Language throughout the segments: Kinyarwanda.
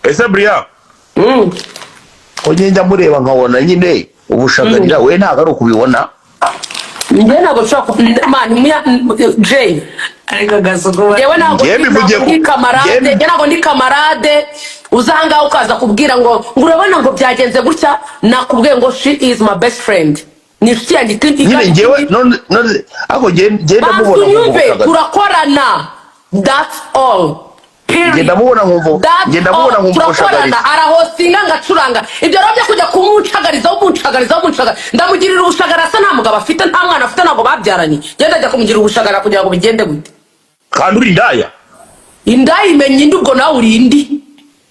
Ese buriya Ko ngenda mureba nkabona nyine ubushagarira, we ntabwo ari ukubibona. Njye ntabwo nshobora man Jay. Ariko Gasuku. Njyewe ntabwo Njyewe mbivugiye ntabwo ndi camarade. Njye ntabwo ndi camarade uza ahangaha ukaza kubwira ngo urabona ngo byagenze gutya. Nakubwiye ngo she is my best friend, ni inshuti yanjye Nyine njyewe none ariko njye Banza ndamubona nkumva unyumve. ubushagarira. Turakorana, that's all. Njye ndamubona nkumva That's njye ndamubona all. nkumva Turakorana, ubushagarira. arahostinga ngacuranga. Ibyo rero byo kujya kumucagarizaho, umucagarizaho, umucagariza, ndamugirira ubushagara asa nta mugabo afite, nta mwana afite, ntabwo babyaranye. Ngenda ajya kumugirira ubushagara kugira ngo bigende gute? Kandi uri indaya. Indaya imenya indi, ubwo nawe uri indi.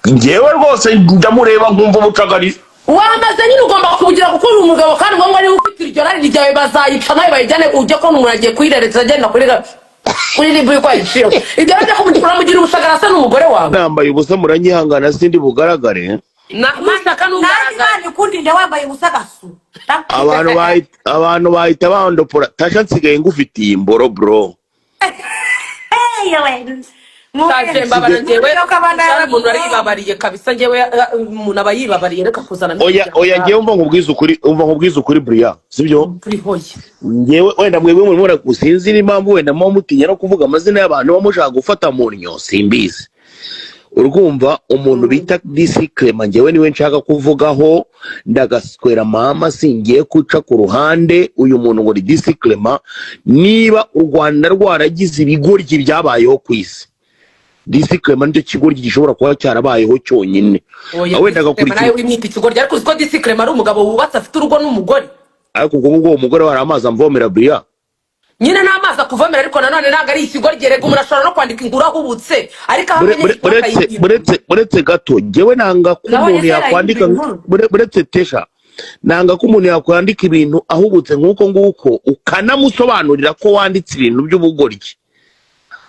Njyewe rwose ndamureba nkumva ubucagarira. Wamaze nyine, ugomba kubugira kuko uri umugabo, kandi ngombwa niba ufite iryo rari ryawe bazayica nawe bayijyane, ujye kubona umuntu agiye kuyirerekeza agenda kuri RIB yuko yayiciyeho. Ibyo rero byo kumugira ubushagara asa n'umugore wawe. Nambaye ubusa, muranyihangana, sindi bugaragare. Nushaka Nanjye n'ugaragara. Imana ikundinde wambaye ubusa, Gasu. Abantu bahita bandopora. Tasha, nsigaye ngufitiye imboro, bro. Shaje mbabara njyewe, umuntu aribabariye kabisa. Njyewe umuntu aba yibabariye, reka kuzana. Oya oya, ngewe umva nkubwize ukuri, umva nkubwize ukuri buriya, sibyo? Kuri hoya. Ngewe wenda mwebwe murimo sinzi n'impamvu wenda muba mutinya no kuvuga amazina y'abantu muba mushaka gufata mu nnyo, simbizi. Urumva umuntu bita Disi Clement, ngewe niwe nshaka kuvugaho, ndagaswera mama, singiye guca ku ruhande. Uyu muntu ngo ni Disi Clement, niba u Rwanda rwaragize ibigoryi byabayeho ku isi, Disi Clement nicyo kigoryi gishobora kuba cyarabayeho cyonyine. Oya. Ah, wenda Disi Clement agakurikira nawe wimwita ikigoryi, ariko uzi ko Disi Clement ari umugabo wubatse, afite urugo n'umugore? Ariko ubwo ngubwo uwo mugore we hari amazi amvomera, buriya. Nyine nta mazi akuvomera, ariko nanone ntabwo ari ikigoryi. Erega umuntu ashobora no kwandika inkuru ahubutse, ariko aho amenye inkuru Buretse akayigira. Buretse gato, njyewe nanga ko Nabonye umuntu se yakwandika yarahindura inkuru. Buretse tesha, nanga ko umuntu yakwandika ibintu ahubutse nk'uko nguko, ukanamusobanurira ko wanditse ibintu by'ubugoryi,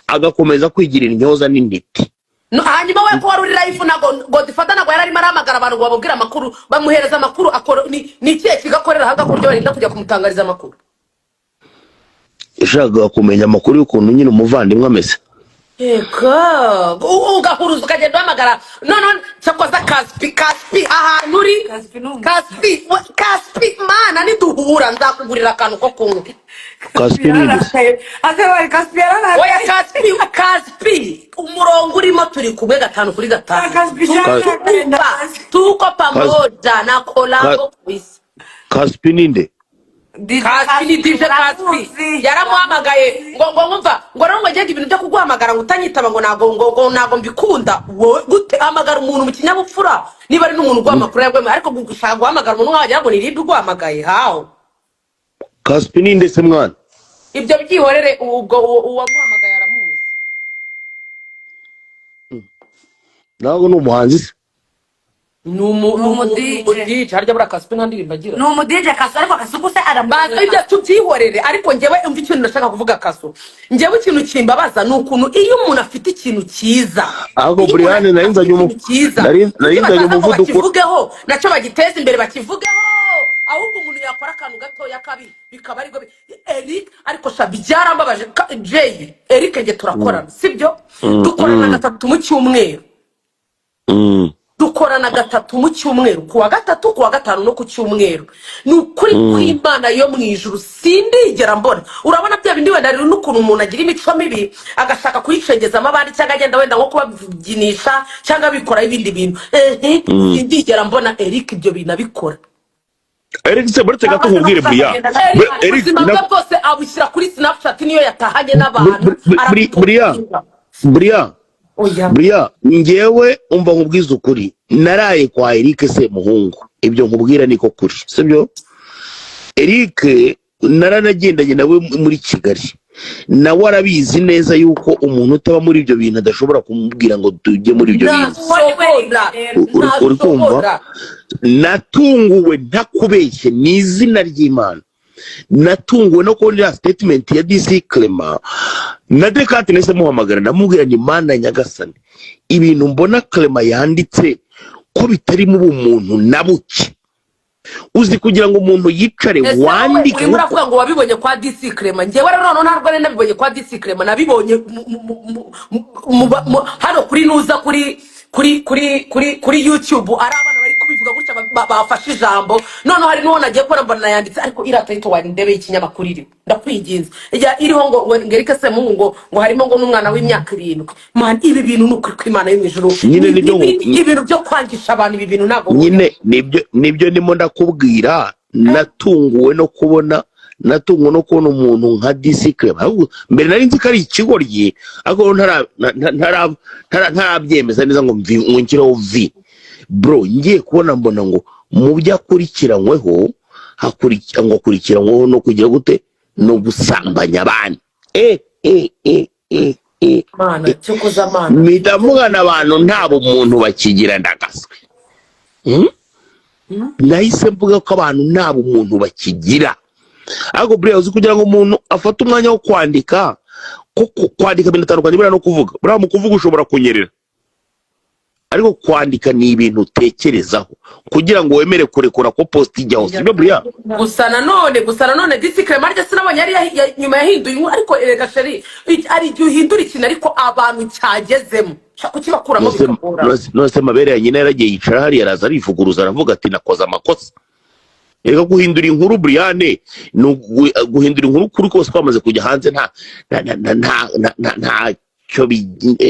agakomeza kwigira intyoza n'intiti. No, hanyuma we ko wari uri live, ntabwo Godfather ntabwo yari arimo arahamagara abantu ngo bamubwire amakuru, bamuhereza amakuru akora. Ni ikihe kigo akorera ahangaha ku buryo barinda kujya kumutangariza amakuru? Yashakaga kumenya amakuru y'ukuntu nyine umuvandimwe ameze. Yego, ugahuruza ukagenda uhamagara. None cyakoza Kaspi, Kaspi, ahantu uri. Kaspi ni Kaspi Kaspi, mana, niduhura nzakugurira akantu ko kunywa. Kaspi ni nde se? Yararakaye, ase Kaspi yararakaye. Oya, Kaspi, Kaspi, umurongo urimo turi kumwe gatanu kuri gatanu. Kaspi yararakaye. Tuko tuko pamoja na collabo kabisa. Kaspi ni nde? Kaspi ni DJ Kaspi, yaramuhamagaye ngo nkumva ngo rero ngo ngende ibintu byo kuguhamagara ngo utanyitaba, ngo ntago ngo ntago mbikunda. Wowe gute hamagara umuntu mu kinyabupfura, niba ari n'umuntu uguha amakuru yawe, ariko gushaka guhamagara umuntu nkaho wagira ngo ni RIB uguhamagaye hawo. Kaspi ni nde se mwana? Ibyo byihorere, ubwo uwamuhamagaye aramuzi. Ntabwo ni umuhanzi se? Ni umu Ni ni umu DJ. umu DJ. Harya buriya Kaspi nta ndirimbo agira? Ni umu DJ Kasu, ariko Kasuku se Baza aramuzi? Ibyo tubyihorere, ariko njyewe umva ikintu ndashaka kuvuga, Kaso. Njyewe ikintu kimbabaza ni ukuntu iyo umuntu afite ikintu cyiza, Ahubwo iyo umuntu Brian, nari afite nzanye ikintu cyiza, nari kuki nzanye bataza ngo umuvuduko. bakivugeho, nacyo bagiteze imbere, bakivugeho? Ahubwo umuntu yakora akantu gatoya kabi bikaba aribwo Eric, ariko sha byarambabaje. Jay, Eric njye turakorana, sibyo? Dukorana gatatu mu cyumweru. Dukorana gatatu mu cyumweru, ku wa gatatu, ku wa gatanu no ku cyumweru. Ni ukuri kw'Imana yo mu ijuru, sindigera mbona. Urabona bya bindi wenda rero n'ukuntu umuntu agira imico mibi agashaka kuyicengezamo abandi, cyangwa agenda wenda nko kubabyinisha cyangwa abikoraho ibindi bintu, ehe. Sindigera mbona Eric ibyo bintu abikora. Eric se, buretse gato Cyangwa se no nkubwire buriya. kuzagenda. Eric Eric ubuzima bwe bwose abushyira kuri Snapchat, niyo yatahanye n'abantu buriya arabipostinga. Buriya Oya. Buriya njyewe umva nkubwize ukuri, naraye kwa Eric Semuhungu, ibyo nkubwira niko kuri, sibyo? Eric naranagendanye nawe muri Kigali, nawe arabizi neza yuko umuntu utaba muri ibyo bintu adashobora kumubwira ngo tujye muri ibyo bintu. Ntashobora. Uri kumva? Ntashobora. Natunguwe, ntakubeshye, ni izina ry'Imana, natunguwe no kubona iriya statement ya DC Clement na Dekate. Nahise muhamagara, ndamubwira ni Mana nyagasani, ibintu mbona Clement yanditse ko bitarimo ubumuntu na buke. Uzi kugira ngo umuntu yicare Ese wowe wandike urimo uravuga ngo wabibonye kwa DC Clement? Njyewe rero noneho ntabwo nari nabibonye kwa DC Clement, nabibonye hano kuri nuza kuri kuri kuri kuri kuri YouTube ari abana bari kubivuga gutya, bafashe ijambo. Noneho hari n'uwo nagiye kubona mbona yanditse, ariko iriya title wari ndebe y'ikinyamakuru iriho, ndakwinginze, ijya iriho ngo Eric Semuhungu, ngo harimo ngo n'umwana w'imyaka 7. Man, ibi bintu ni ukuri kw'Imana yo mu ijuru. Nyine nibyo. Ibintu byo kwangisha abantu, ibi bintu ntabwo Nyine nibyo ndimo ndakubwira. Natunguwe no kubona umuntu nka DC Clement. Ahubwo mbere nari nzi ko ari ikigoryi, ariko ntarabyemeza neza ngo ngo nshyireho vi. Bro, ngiye kubona mbona ngo mu byo akurikiranyweho ngo akurikiranyweho no kugira gute? No gusambanya abana. E e e e e! Mana, cyo kuza, Mana. Mpita mvugana abantu nta bumuntu bakigira, ndagaswe. Nahise mvuga ko abantu nta bumuntu bakigira. Ariko buriya uzi kugira ngo umuntu afate umwanya wo kwandika, ko kwandika ibintu bitandukanye buriya no kuvuga. Buriya mu kuvuga ushobora kunyerera, ariko kwandika ni ibintu utekerezaho kugira ngo wemere kurekura ko post ijyaho, sibyo buriya? Gusa nanone DC Clement rya sinabonye yari nyuma yahinduye inkuru. Ariko erega chéri, hari igihe uhindura ikintu ariko abantu cyagezemo shaka kukibakuramo bikagorana. None se mabere ya nyina yaragiye yicara hariya, araza arivuguruza, aravuga ati: "Nakoze amakosa." Reka guhindura inkuru, Briane, ni guhindura inkuru kuri kose kwamaze kujya hanze, nta nta nta nta nta nta ntacyo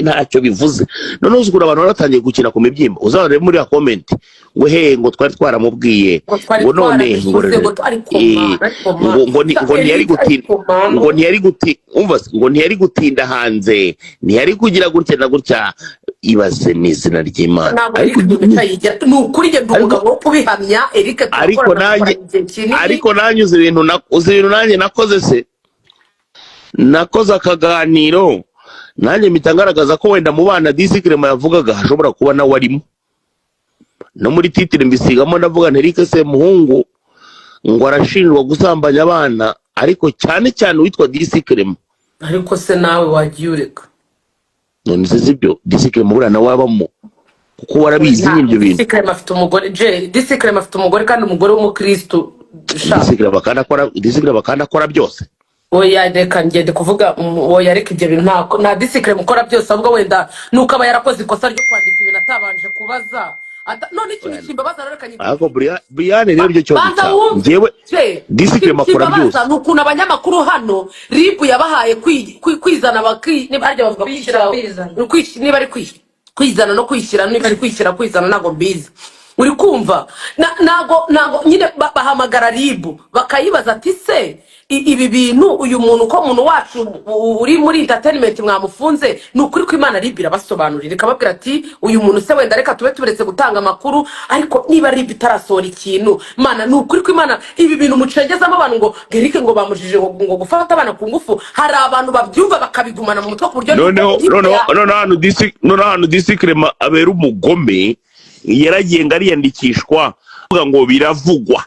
ntacyo bivuze. Noneho uzi ukuntu abantu baratangiye gukina ku mibyimba? Uzarebe muri ya comment ngo he, ngo twari twaramubwiye, ngo twari ngo none ngo twarabivuze, ngo ariko Mana, ariko ngo Mana. ngo ntiyari Eric, gutinda, ariko Mana. ngo ntiyari guti, umva se, ngo ntiyari gutinda hanze, ntiyari kugira gutya na gutya. Ibaze n'izina ry'Imana. Ntabwo Ariko Eric Mugisha yigira, ni ukuri njye ndi Ariko umugabo wo kubihamya. Eric ariko turakorana, nanjye dukorana igihe kinini. Ariko nanjye uzi ibintu nanjye nakoze se? Nakoze akaganiro nanjye mpita ngaragaza ko wenda mu bana DC Clement yavugaga hashobora kuba nawe arimo. No muri titre mbisigamo, ndavuga nti: "Eric Semuhungu ngo arashinjwa gusambanya abana, ariko cyane cyane uwitwa DC Clement." Ariko se nawe wagiye ureka? None se sibyo? DC Clement buriya nawe abamo, kuko warabizi nyine ibyo bintu. DC Clement afite umugore je, DC Clement afite umugore kandi umugore w'umukristu sha. DC Clement kandi akora, DC Clement kandi akora byose. Oya, reka ngende kuvuga, oya, reka ibyo bintu, nta DC Clement ukora byose. Ahubwo wenda nuko aba yarakoze ikosa ryo kwandika ibintu atabanje kubaza. None ikintu kimbabaza rero, reka Ariko Brian, rero ibyo kibazo banza cyawe wumve. Njyewe Je, DC ikintu Clement akora kimbabaza byose. ni ukuntu abanyamakuru hano RIB yabahaye kwizana, niba harya bavuga Kwishyira, kwishyira, kwizana. niba ari kwizana no kwishyira, niba ari kwishyira kwizana, ntabwo mbizi. Uri kumva? Ntago nyine bahamagara RIB bakayibaza ati: "Se ibi bintu, uyu muntu, ko umuntu wacu uri muri entertainment mwamufunze?" Ni ukuri ko Imana, RIB irabasobanurira, ikababwira ati: "Uyu muntu se wenda reka tube tuberetse gutanga amakuru." Ariko niba RIB itarasohora ikintu, Mana, ni ukuri ko Imana, ibi bintu mucengezamo abantu ngo Eric ngo bamujije ngo gufata abana ku ngufu, hari abantu babyumva bakabigumana mu mutwe ku buryo Noneho RIB noneho noneho ahantu DC Clement abera umugome, yaragiye ngo ariyandikishwa, avuga ngo biravugwa,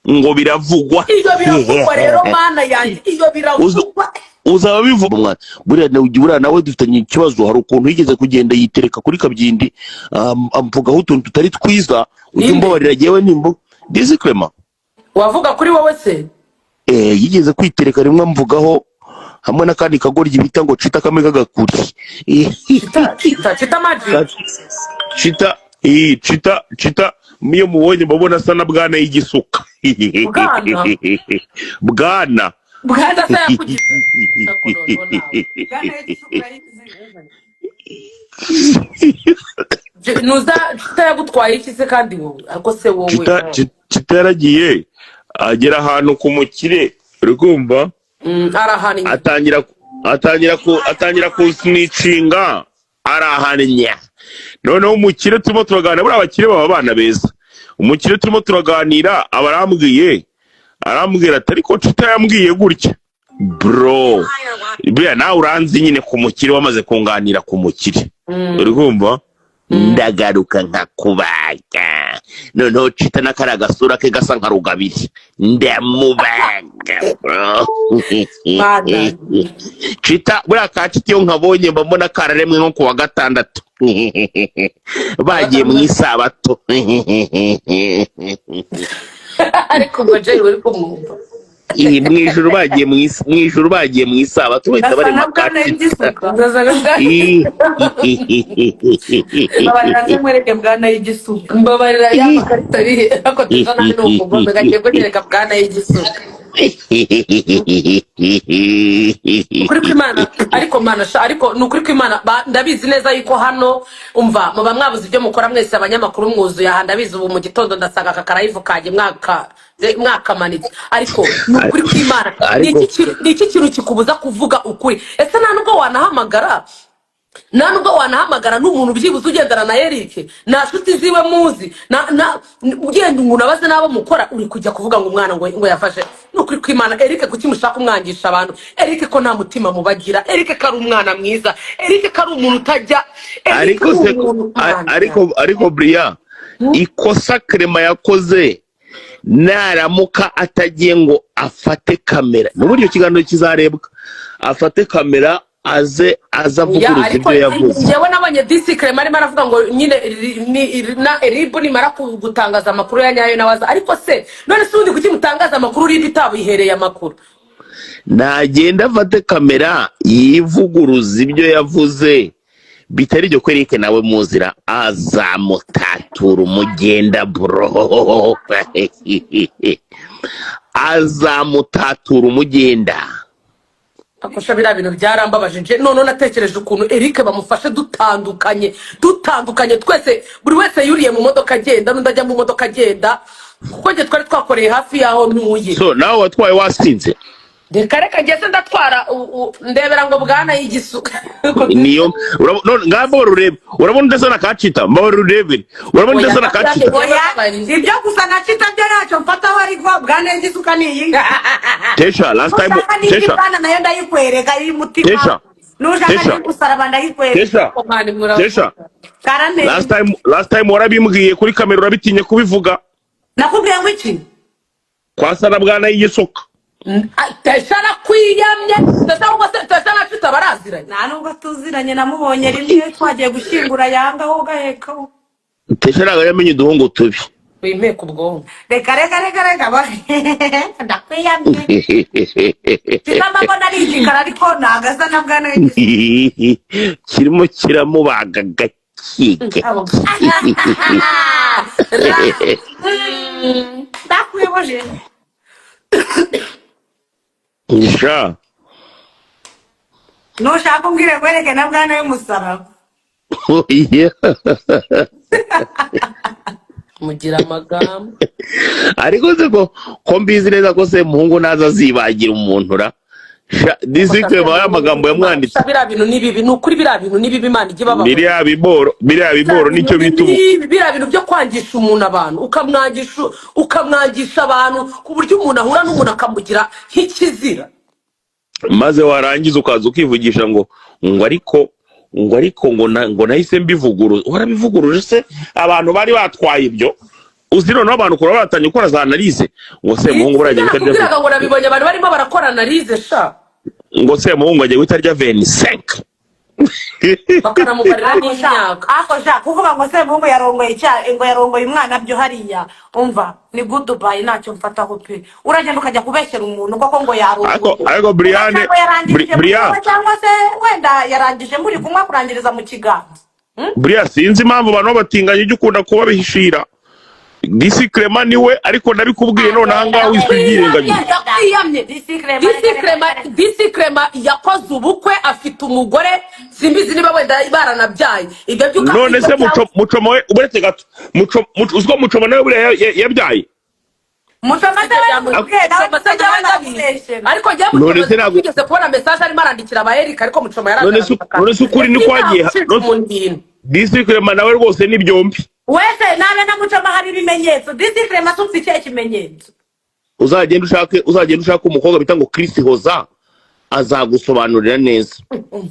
ngo biravugwa. Iyo biravugwa rero, Mana yanjye, iyo biravugwa. Uzaba bivuga mwana, buriya nawe dufitanye ikibazo. Hari ukuntu yigeze kugenda yitereka kuri Kabyindi, amvugaho utuntu tutari twiza. Ujye Ninde? umbabarira, jyewe nimbo DC Clement. Wavuga kuri wowe se? Eh, yigeze kwitereka rimwe amvugaho hamwe n'akandi kagoryi bita ngo Cita, kamwe k'agakuri. Cita, Cita, Cita Magic. Cita, iyi Cita, Cita iyo mubonye mubona asa na Bwana y'igisuka. Bwana? Bwana. Bwana se yakugize? Ariko noneho nawe. Bwana y'igisuka yizi. Nuza Cita yagutwaye iki se kandi wowe? Ariko se wowe? Cita, Cita yaragiye agera ahantu ku mukire, uri kumva? Arahannye. Atangira kusinichinga, arahannye. Noneho umukire turimo turaganira, buriya abakire baba abana beza, umukire turimo turaganira aba arambwiye, arambwira ati: "Ariko Cita yambwiye gutya." Bro, buriya nawe uranzi nyine ku mukire, wamaze kunganira ku mukire, uri kumva? Ndagaruka nkakubaga. Noneho Cita n'akariya gasura ke gasa nka rugabiri, ndamubaga, bro. Mana. Cita, buriya ka Cita iyo nkabonye mba mbona kararemwe nko ku wa gatandatu bagiye mu isabato. Ariko ubwo Jay uri kumwumva? Iyi, mu ijuru bagiye mu isi, mu ijuru bagiye mu isabato bahita Gasa barema na bwana kacita. y'igisuka. Ndazaga. Mbabarira nze nkwereke bwana y'igisuka. Mbabarira, ya makarita ari he? Ariko tuza nawe ni umugome, gagiye kunyereka bwana y'igisuka. Ukuri kw'Imana, ariko Mana sha, ariko ni ukuri kw'Imana, ndabizi neza yuko hano, umva, muba mwabuze ibyo mukora mwese. Abanyamakuru mwuzuye aha, ndabizi. Ubu mu gitondo ndasanga aka karayivu kanjye mwakamanitse, ariko ni ukuri kw'Imana, ni Ariko ni iki kintu kikubuza kuvuga ukuri? Ese nta nubwo wanahamagara, nta nubwo wanahamagara n'umuntu byibuze ugendana na Eric, nta nshuti ziwe muzi, na ugenda umuntu abaze n'abo mukora, uri kujya kuvuga ngo umwana ngo yafashe? Ni ukuri kw'Imana, Eric, kuki mushaka kumwangisha abantu Eric, ko nta mutima mubagira? Eric ko ari umwana mwiza, Eric ko ari umuntu utajya, Eric Ariko ni se umuntu ariko Brian, ikosa Clement yakoze, naramuka atagiye ngo afate kamera, n'uburyo ikiganiro kizarebwa, afate kamera aze Ya, avuguruza ariko ibyo yavuze. Njyewe nabonye disi Clement arimo aravuga ngo nyine na RIB nimara gutangaza amakuru ya nyayo nawe aza. Ariko se none se ubundi kuki mutangaza amakuru RIB itabihereye amakuru? Nagenda afate kamera yivuguruza ibyo yavuze. Bitari ibyo, ko Eric nawe muzira azamutatura umugenda, bro, azamutatura umugenda. Akosha, biriya bintu byarambabaje nje. None natekereje ukuntu Eric bamufashe dutandukanye, dutandukanye twese, buri wese yuriye mu modoka agenda, n'undi ajya mu modoka agenda, kuko njye twari twakoreye hafi y'aho ntuye. So nawe watwaye wasinze? Reka reka, ngeze ndatwara ndebera ngo bwana y'igisuka. Niyo none ngaho mbabara urebe, urabona udasa na kacita? Mbabara urebere, urabona Oya, udasa na kacita? Oya, ibyo gusa na cita byo ntacyo mfataho, ariko bwana y'igisuka ni iyi. Tesha, last time Nushaka n'indi Tesha. bwana nayo ndayikwereka y'umutima. Tesha. Nushaka Tesha. n'iy'umusaraba ndayikwereka. Tesha. Tesha. Karame. Last time warabimbwiye kuri kamera, urabitinya kubivuga. Nakubwiye ngo iki? Kwasa na bwana y'igisuka. Tesha arakwiyamye. Tesha ahubwo se, Tesha na Cita baraziranye? Nta nubwo tuziranye, namubonye rimwe twagiye gushyingura yanga ho gaheka. Tesha ntabwo yamenye uduhungu tubi. Wimeka ubwonko. Reka reka reka reka, ndakwiyamye. Kitamba mbona ari igikara, ariko ntabwo asa na bwana y'igisuka. Kirimo kiramubaga gake gake. Ndakwiboje. Sha. Nushaka umbwire kwereke na bwana y'umusaraba. Oya. Mugira amagambo. Ariko se ko mbizi neza ko se muhungu naza azibagira umuntu ra? Disi Clement y'amagambo yamwanditse. Biriya bintu ni bibi, ni ukuri, biriya bintu ni bibi, Imana ijye ibababarira. Biriya biboro nicyo bita ubu. Biriya bintu byo kwangisha umuntu abantu, ukamwangisha abantu ku buryo umuntu ahura n'umuntu akamugira nk'ikizira. Maze warangiza ukaza ukivugisha ngo ariko ngo nahise mbivuguruza. Warabivuguruje se abantu bari batwaye ibyo uzi? Noneho abantu kura batangiye gukora za analyse ngo Semuhungu buriya agiye guhita arya. Nakubwiraga ngo nabibonye abantu barimo barakora analyse sha. Ngo Semuhungu agiye guhita arya 25. Bakanamubarira Ako sha, n'imyaka. Ako sha, kuvuga ngo Semuhungu yarongoye icya, ngo yarongoye umwana, byo hariya umva ni goodbye, ntacyo mfataho pe. Uragenda ukajya kubeshyera umuntu koko ngo yarongoye? Ariko Brian Ugasanga yarangirije mu Brian kunywa, cyangwa se wenda yarangije muri kunywa, kurangiriza mu kiganza. Brian, sinzi impamvu abantu batinganya ujya ukunda kubabihishira. Disi Clement niwe, ariko ndabikubwiye none aha ngaha wise ubyirengagiza. Ndakwiyamye. Disi Clement yakoze ubukwe, afite umugore, simbizi niba wenda baranabyaye ibyo by'uko. None se Mucoma we, uretse gato, uziko Mucoma nawe buriya yabyaye? Mucoma se we nawe? Ariko njyewe None Mucoma se ntabwo- nigeze kubona message arimo arandikira aba Eric, ariko Mucoma None se ukuri ni kwagiye umuntu ibintu. Disi Clement nawe rwose ni byombi. Wese nabe na Mucoma hari ibimenyetso. Disi Clement se ufite ikihe kimenyetso? Uzagenda ushake umukobwa bita ngo Chris Hoza, azagusobanurira neza.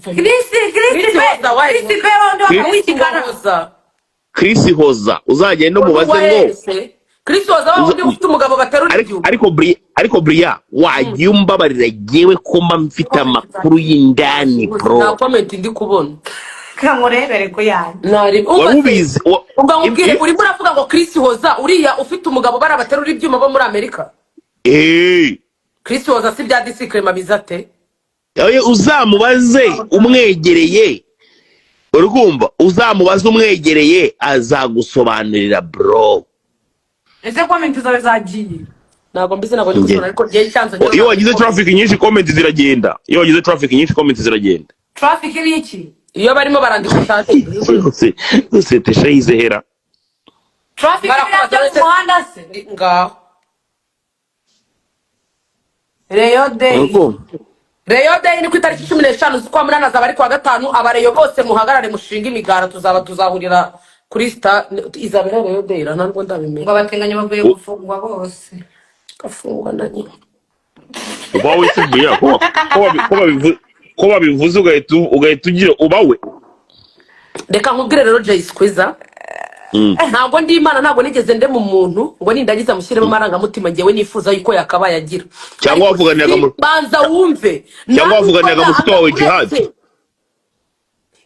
Chris, Chris Chris pe Hoza, wayi. Chris pe wundi w'igikara. Hoza. Chris Hoza, uzagenda umubaze ngo Chris Hoza wa wundi ufite umugabo baterura Ariko ibyuma. ariko Brian, wagiye umbabarira jyewe ko mba mfite amakuru y'indani, bro. Nta comment ndi kubona. Kankurebere ku yanjye. Nari Wari ubizi Umva nkubwire, urimo uravuga ngo Chris Hoza uriya ufite umugabo bari abaterura ibyuma bo muri Amerika? Eh. Chris Hoza si bya DC Clement biza ate? Oye, uzamubaze umwegereye, uri kumva? Uzamubaze umwegereye, azagusobanurira, bro. Ese comment zawe zagiye? Ntabwo mbizi, ntabwo ndi Nge. kuzibona, ariko ngiye cyanze. Iyo wagize traffic nyinshi, comment ziragenda. Iyo wagize traffic nyinshi, comment ziragenda. Traffic ni iki? Iyo barimo barandika utazi. Sosiyete shayizehera. Traffic Barakubaza biriya byo mu muhanda se? Ngaho. Rayon Day. Uri kumva? Rayon Day ni ku itariki 15 z'ukwa munani, azaba ari kuwa gatanu. Abareyo bose muhagarare, mushinge imigara, tuzaba tuzahurira kuri sta izabera Rayon Day ntabwo ndabimenya. Ngo abatinganyi bavuye gufungwa bose. Gafungwa na nyine. Uba wese buriya ko babivuze ugahita ugira ubawe. Reka nkubwire rero, Jay Squeezer, ntabwo ndi Imana, ntabwo nigeze ndema umuntu ngo nindagiza mushyiremo amarangamutima ngewe nifuza yuko yakabaye agira. Cyangwa Ariko wavuganiraga banza wumve. Cyangwa Nawe wavuganiraga uko mushiki wawe Jihad. uretse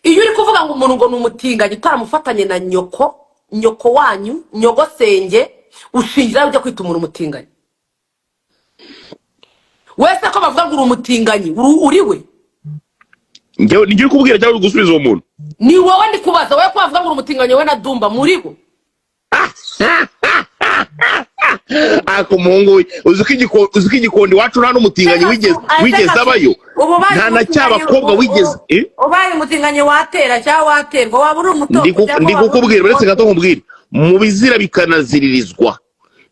iyo uri kuvuga ngo umuntu ngo ni umutinganyi utaramufatanye na nyoko, nyoko wanyu, nyogosenge, ushingira ujya kwita umuntu umutinganyi wese ko bavuga ngo uri umutinganyi, uri we? Njyewe nijye uri kubwira cyangwa uri gusubiza uwo muntu? Ni wowe ndi kubaza, wowe ko bavuga ngo uri umutinganyi, wowe na Dumba muri bo. Ako umuhungu we, uzi ko igikondi iwacu nta n'umutinganyi wigeze abayo? Ubu ubaye Nta na umutinganyi cy'abakobwa wigeze, eh? Ubaye umutinganyi watera cyangwa waterwa, waba uri umuto cyangwa Ndi waba uri kukubwira, uretse gato nkubwire, mu bizira bikanaziririzwa,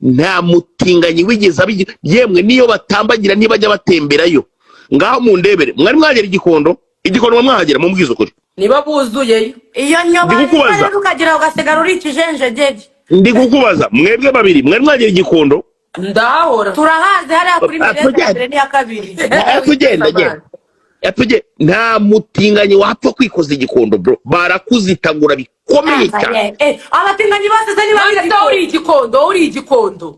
nta mutinganyi wigeze abigira. Yemwe, niyo batambagira ntibajya batemberayo. Ngaho mundebere, mwari mwagera Igikondo? Igikondo mwa mwahagera? Mumbwize ukuri. Niba buzuyeyo. Iyo nyoba Ndi kukubaza. rero ukagira ugasigara uri ikijenjegeri. Ndi kukubaza, mwebwe babiri mwari mwagera Igikondo? Ndahahora. Turahazi hariya kuri Ah, mireze ya tugende. mbere n'iya kabiri. Tugenda genda. Nta mutinganyi wapfa kwikoza Igikondo, bro, barakuzitagura bikomeye cyane. Abatinganyi bose se niba None se uri Igikondo? Wowe uri Igikondo?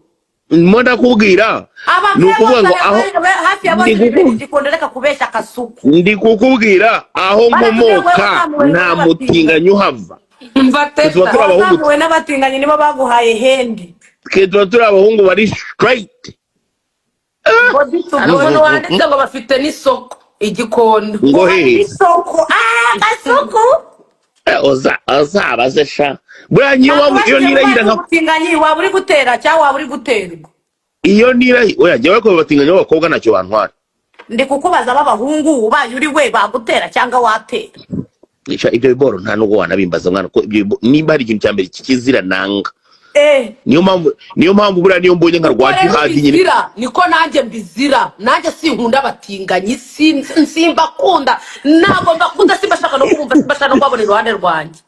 Mo ndakubwira, ni ukuvuga ngo aho hafi ya bose ndi bibera Igikondo, reka kubeshya Akasuku. Ndi kukubwira aho Barakubwira ngo nkomoka wazamuwe nta n'abatinganyi. mutinganyi uhava. Mva. Tuba Teta. turi abahungu. Wazamuwe n'abatinganyi nibo baguhaye hendi. Twe tuba turi abahungu bari straight. Body to Hari body. umuntu wanditse ngo bafite n'isoko Igikondo. Ngo hehe? Isoko, ah, Gasuku. Uzabaze sha, buriya niyo waba iyo nirahira nka Umutinganyi waba uri gutera cyangwa waba uri guterwa? Iyo nirahira, oya, jyewe ko batinganya b'abakobwa ntacyo bantwara. Ndi kukubaza b'abahungu, ubaye uri we bagutera cyangwa watera? Sha, ibyo biboro nta nubwo wanabimbaza mwana, ko ibyo nimba hari ikintu cya mbere kikizira nanga. Niyo mpamvu buriya niyo mbonye nka Uko rwa rero Jihadi nyine. mbizira niko nanjye mbizira. Nanjye sinkunda abatinganyi, simbakunda, ntabwo mbakunda, simbashaka no kumva, simbashaka no kubabona iruhande rwanjye.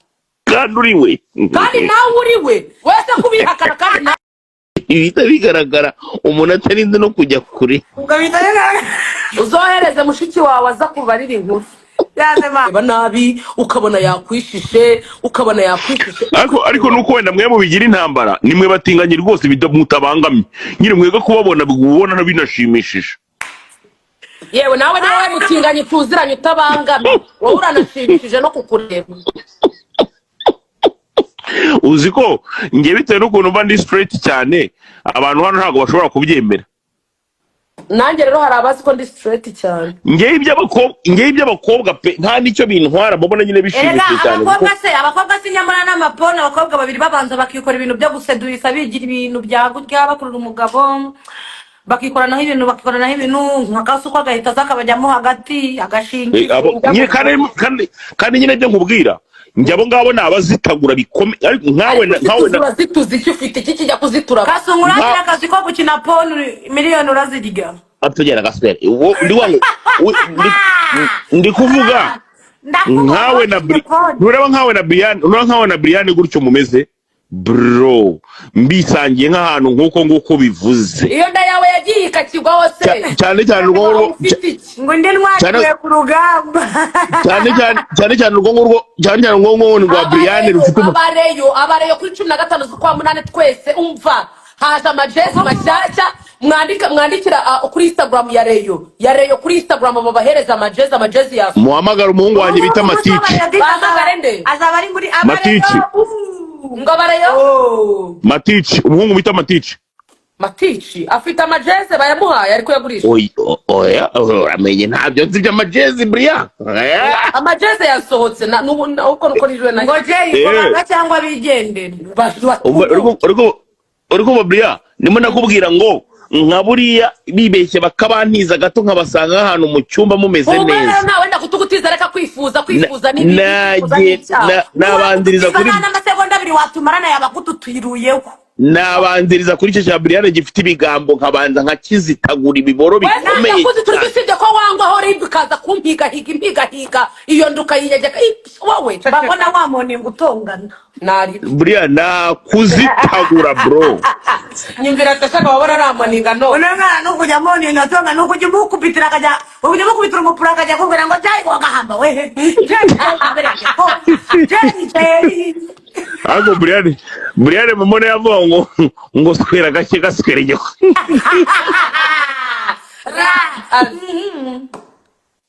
Kandi uri we. Kandi nawe uri we wese kubihakana kandi nawe. Ibihita bigaragara umuntu atarinze no kujya kure. Ubwo bihita bigaragara. Uzohereze mushiki wawe aza kubarira inkuru. Yaze ma. Reba nabi, ukabona yakwishishe, ukabona yakwishishe. Ariko nuko wenda mwe mubigira intambara, nimwe batinganye rwose mutabangamye nyine, mwebwe kubabona ubona binashimishije. Yewe, nawe nawe mutinganye tuziranye utabangamye, wowe uranashimishije no kukureba. Uzi ko njye bitewe n'ukuntu mba ndi straight cyane, abantu hano ntabwo bashobora kubyemera. Nanjye rero hari abazi ko ndi straight cyane. Njyewe iby'abakobwa pe, nta n'icyo bintwara, mbona nyine Erega bishimishije cyane kuko abakobwa se, abakobwa se nyamara n'amapone, abakobwa babiri babanza bakikora ibintu byo guseduisa, bigira ibintu bya gutya, bakurura umugabo, bakikoranaho ibintu nka Kasuku, agahita aza akabajyamo hagati agashinga. Nyine kandi nyine ibyo nkubwira, njye abo ngabo ni abazitagura bikomeye, ariko nkawe Ariko nkawe uzitura, zituzi icyo ufite, iki kijya kuzitura. Kasungu, uragira akazi ko gukina porn, miliyoni urazirya. Atugera gaswere uwo ndi wangu ndi kuvuga Ndakubona. nkawe na Wakinnye porn. Nureba nkawe na Brian gutyo mumeze, bro, mbisangiye nk'ahantu nk'uko nguko bivuze. Iyo nda yawe yagiye ikakigwaho se? Cyane cyane urwo ngurwo. Ufite iki? Ngo indi ntwari ivuye ku rugamba. Cyane cyane urwo ngurwo, cyane cyane urwo ngurwo ni rwa Brian rufite Abareyo kuri 15 z'ukwa munani twese, umva, haje amajezi mashyashya. Mwandika, mwandikira kuri Instagram ya Reyo kuri Instagram, babahereza amajezi ya Muhamagara umuhungu wanjye bita Matici. Bahamagare nde? Azaba ari muri Matici. Ngo abareyo. Matici, umuhungu bita Matici. Matici afite amajeze bayamuhaye ariko yagurisha. Oya, uramenye ntabyo nzi by'amajezi, buriya. Amajeze yasohotse n'ubu uko nuko nijwe na Ngo Jay, ngo banga cyangwa bigendere. Uri kumva, buriya ndimo nakubwira ngo nka buriya bibeshye bakabantiza gato, nkabasanga ahantu mu cyumba mumeze Ubwo rero neza. nawe ndakutugutiza, reka kwifuza, kwifuza ni bibi, kwifuza ni icyaha. Nabanziriza kuri nta n'amasegonda 2 watumarana yaba akututwiruyeho. Nabanziriza kuri icyo cya Brian gifite ibigambo, nkabanza nkakizitagura ibiboro We bikomeye ntabwo turi cyane. Usibye ko wangwaho rib ikaza kumpigahiga, impigahiga iyo nda ukayinyegeka. Wowe ceceka. Mbabona wa muntu utongana. Nari Buriya nakuzitagura, bro. Nyumvira tashaka wabona aramoninga no Uno mwana nukujya moninga atonga, nukujya umukubitira, akajya ukujya umukubitira umupira, akajya akubwira ngo Jay wagahamba we, Jay Jay Jay. Ariko Brian mumone yavuga ngo swera gake gaswera inyoko.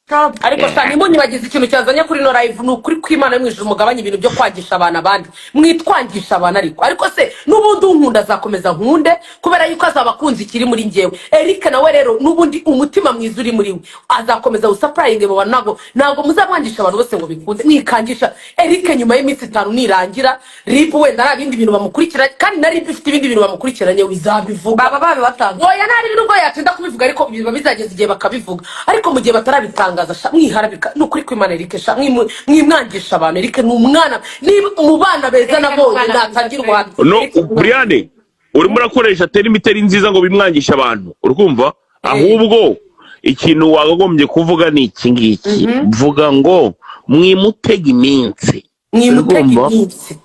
Ra ariko sha, ntimunyibagize ikintu cyazanye kuri no live. Ni ukuri kw'Imana yo mu ijuru, mugabanye ibintu byo kwangisha abantu abandi, mwitwangisha abantu. Ariko se n'ubundi unkunda azakomeza nkunde, kubera yuko azaba akunze ikiri muri njyewe. Eric nawe rero n'ubundi umutima mwiza uri muri we azakomeza wusupplyinge mu bantu. Ntabwo muzamwangisha abantu bose ngo bikunde. Mwikangisha Eric, nyuma y'iminsi 5 nirangira RIB wenda nta bindi bintu bamukurikira, kandi na RIB ifite ibindi bintu bamukurikiranye izabivuga. Baba babibatanze. Oya, ntari nubwo yatinda kubivuga, ariko biba bizageza igihe bakabivuga. Ariko mu gihe batarabitangaza, sha mwiharabika. Ni ukuri kw'Imana, Eric sha mwimwangisha abantu. Eric ni umwana, niba mu bana beza Eric ni nabonye umwana mwiza natangira pe. ubuhamya. No. Eric ni umwana. Brian, urimo urakoresha terme itari nziza ngo bimwangishe abantu, urikumva? Ahubwo ikintu wakagombye kuvuga ni iki ngiki: vuga ngo mwimutega iminsi. Mwimutega Urikumva? iminsi.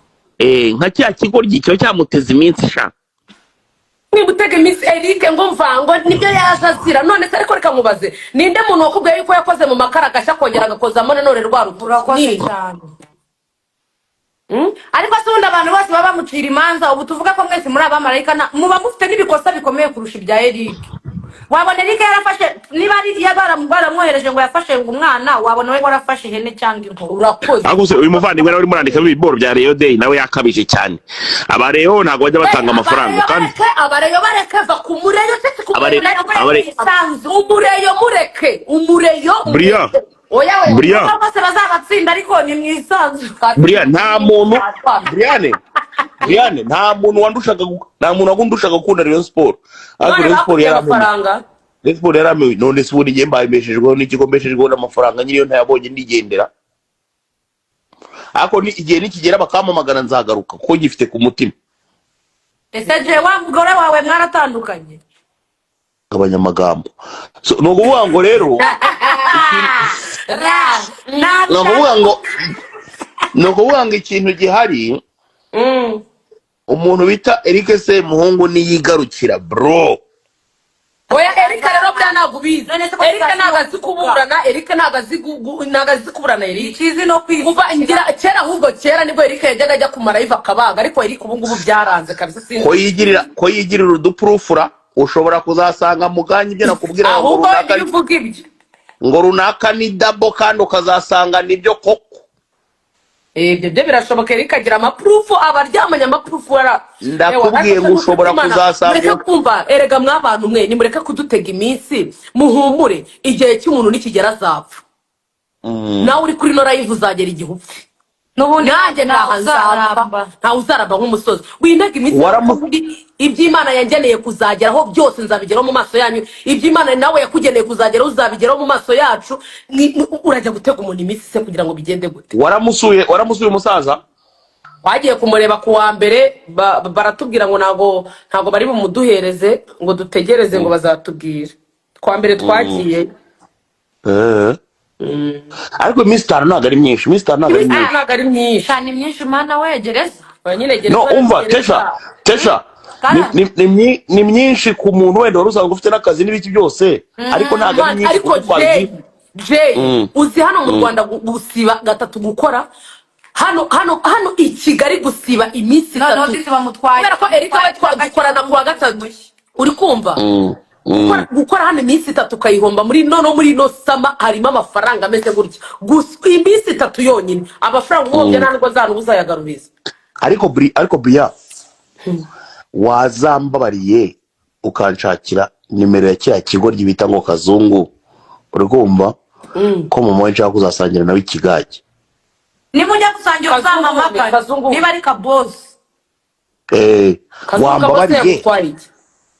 Nka cya kigoryi kiba cyamuteze iminsi sha. Mwimutega iminsi Eric, ngo mvango nibyo yaje azira none se. Ariko reka nkubaze, ninde muntu wakubwiye yuko yakoze mu makara agashya, akongera agakozamo nanone rwa rutoki? Urakoze Ninde? cyane. Ariko se ubundi abantu bose baba bamucira imanza, ubu tuvuga ko mwese muri abamarayika, muba mufite n'ibikosa bikomeye kurusha ibya Eric. Wabona Eric yarafashe, niba ari iya baramwohereje ngo yafashe ngo umwana, wabona we warafashe ihene cyangwa inkoko. Urakoze. Ariko se uyu muvandimwe nawe urimo urandikamo ibiboro bya Rayon Day, nawe yakabije cyane. Abareyo ntabwo bajya batanga amafaranga Abareyo kandi bareke, abareyo bareke, va ku mureyo, cece ku mureyo. Umureyo mureke, umureyo Bria. mureke. Oya we. Bria. Nubwo bose bazabatsinda, ariko ni mwisanzu. Brian, nta muntu, Brian, Brian, nta muntu wandushaga nta muntu wandushaga gukunda Rayon Sport, ariko None Rayon Sport bakubye yarampemuye. amafaranga. Rayon Sport yarampemuye. None se ubundi njye mbaye mbeshejweho n'ikigo, mbeshejweho n'amafaranga nyiriyo ntayabonye ndigendera. Ariko ni igihe nikigera bakampamagara nzagaruka, kuko gifite ku mutima. Ese je wa mugore wawe mwaratandukanye? Gabanya amagambo. So, ni ukuvuga ngo rero ni ukuvuga ngo ikintu gihari, umuntu bita Eric Semuhungu niyigarukira, bro. Oya, Erika rero buriya ntabwo ubizi. None se ko Erika tutazi ntabwo no azi kuburana. Erika ntabwo azi ntabwo azi kuburana Erika. Ikizi no Kuva kwifukira. ngira kera, ahubwo kera nibwo Erika yajyaga ajya kumara live akabaga, ariko Erika ubu ngubu byaranze kabisa, sinzi. Ko yigirira udupurufura, ushobora kuzasanga muganya ibyo nakubwira ngo Ahubwo runaka iyo uvuga ibyo ngo runaka ni dabo, kandi ukazasanga nibyo koko. Ibyo byo birashoboka. Erika agira amaproof, aba aryamanye amaproof wara. Ndakubwiye ngo ushobora kuzasanga Mureke kumva erega, mwabantu mwe, nimureke kudutega iminsi, muhumure, igihe cy'umuntu nikigera azapfa. Nawe uri kuri no live uzagera igihe upfe. N'ubundi Nanjye ntawe ntaha nzapfa. uzaramba. Ntawe uzaramba nk'umusozi wintega iminsi. Iby'Imana yangeneye kuzageraho byose nzabigeraho mu maso yanyu. Iby'Imana nawe yakugeneye kuzageraho uzabigeraho mu maso yacu. Urajya gutega umuntu iminsi se kugira ngo bigende gute? Waramusuye umusaza? Twagiye kumureba ku wa mbere, baratubwira ngo ntabwo bari bumuduhereze, ngo dutegereze, ngo bazatubwira. Kwa mbere twagiye. Ariko iminsi 5 ntabwo ari myinshi, iminsi 5 ntabwo ari Iminsi myinshi. ntabwo ari myinshi. Cyane myinshi, mana we, gereza. Oya, nyine gereza. No, umva. Gereza. Tesha, Tesha, Karame. ni myinshi ku muntu wenda wari usanzwe ufite n'akazi n'ibiki byose, ariko ntabwo ari Man, myinshi ariko kuko Jay, Jay, uzi hano mu Rwanda gusiba gatatu gukora hano i Kigali, gusiba iminsi Noneho 3 disi bamutwaye kubera ko Erika we dukorana ku wa gatatu, uri kumva? Gukora hano iminsi 3 ukayihomba muri noneho muri ino summer harimo amafaranga ameze gutya gusa, iminsi 3 yonyine amafaranga uhombye nta nubwo nzana uzayagaruriza. Ariko Bria, wazambabariye. Ukanshakira nimero ya kiriya kigoryi bita ngo Kazungu, uri kumva ko mama we nshaka kuzasangira nawe ikigage. Nimujya gusangira Kazungu, uzampamagare. Kazungu. Niba ari kabosi. Eh, Kazungu kabose. Wambabariye. Yagutwaye iki?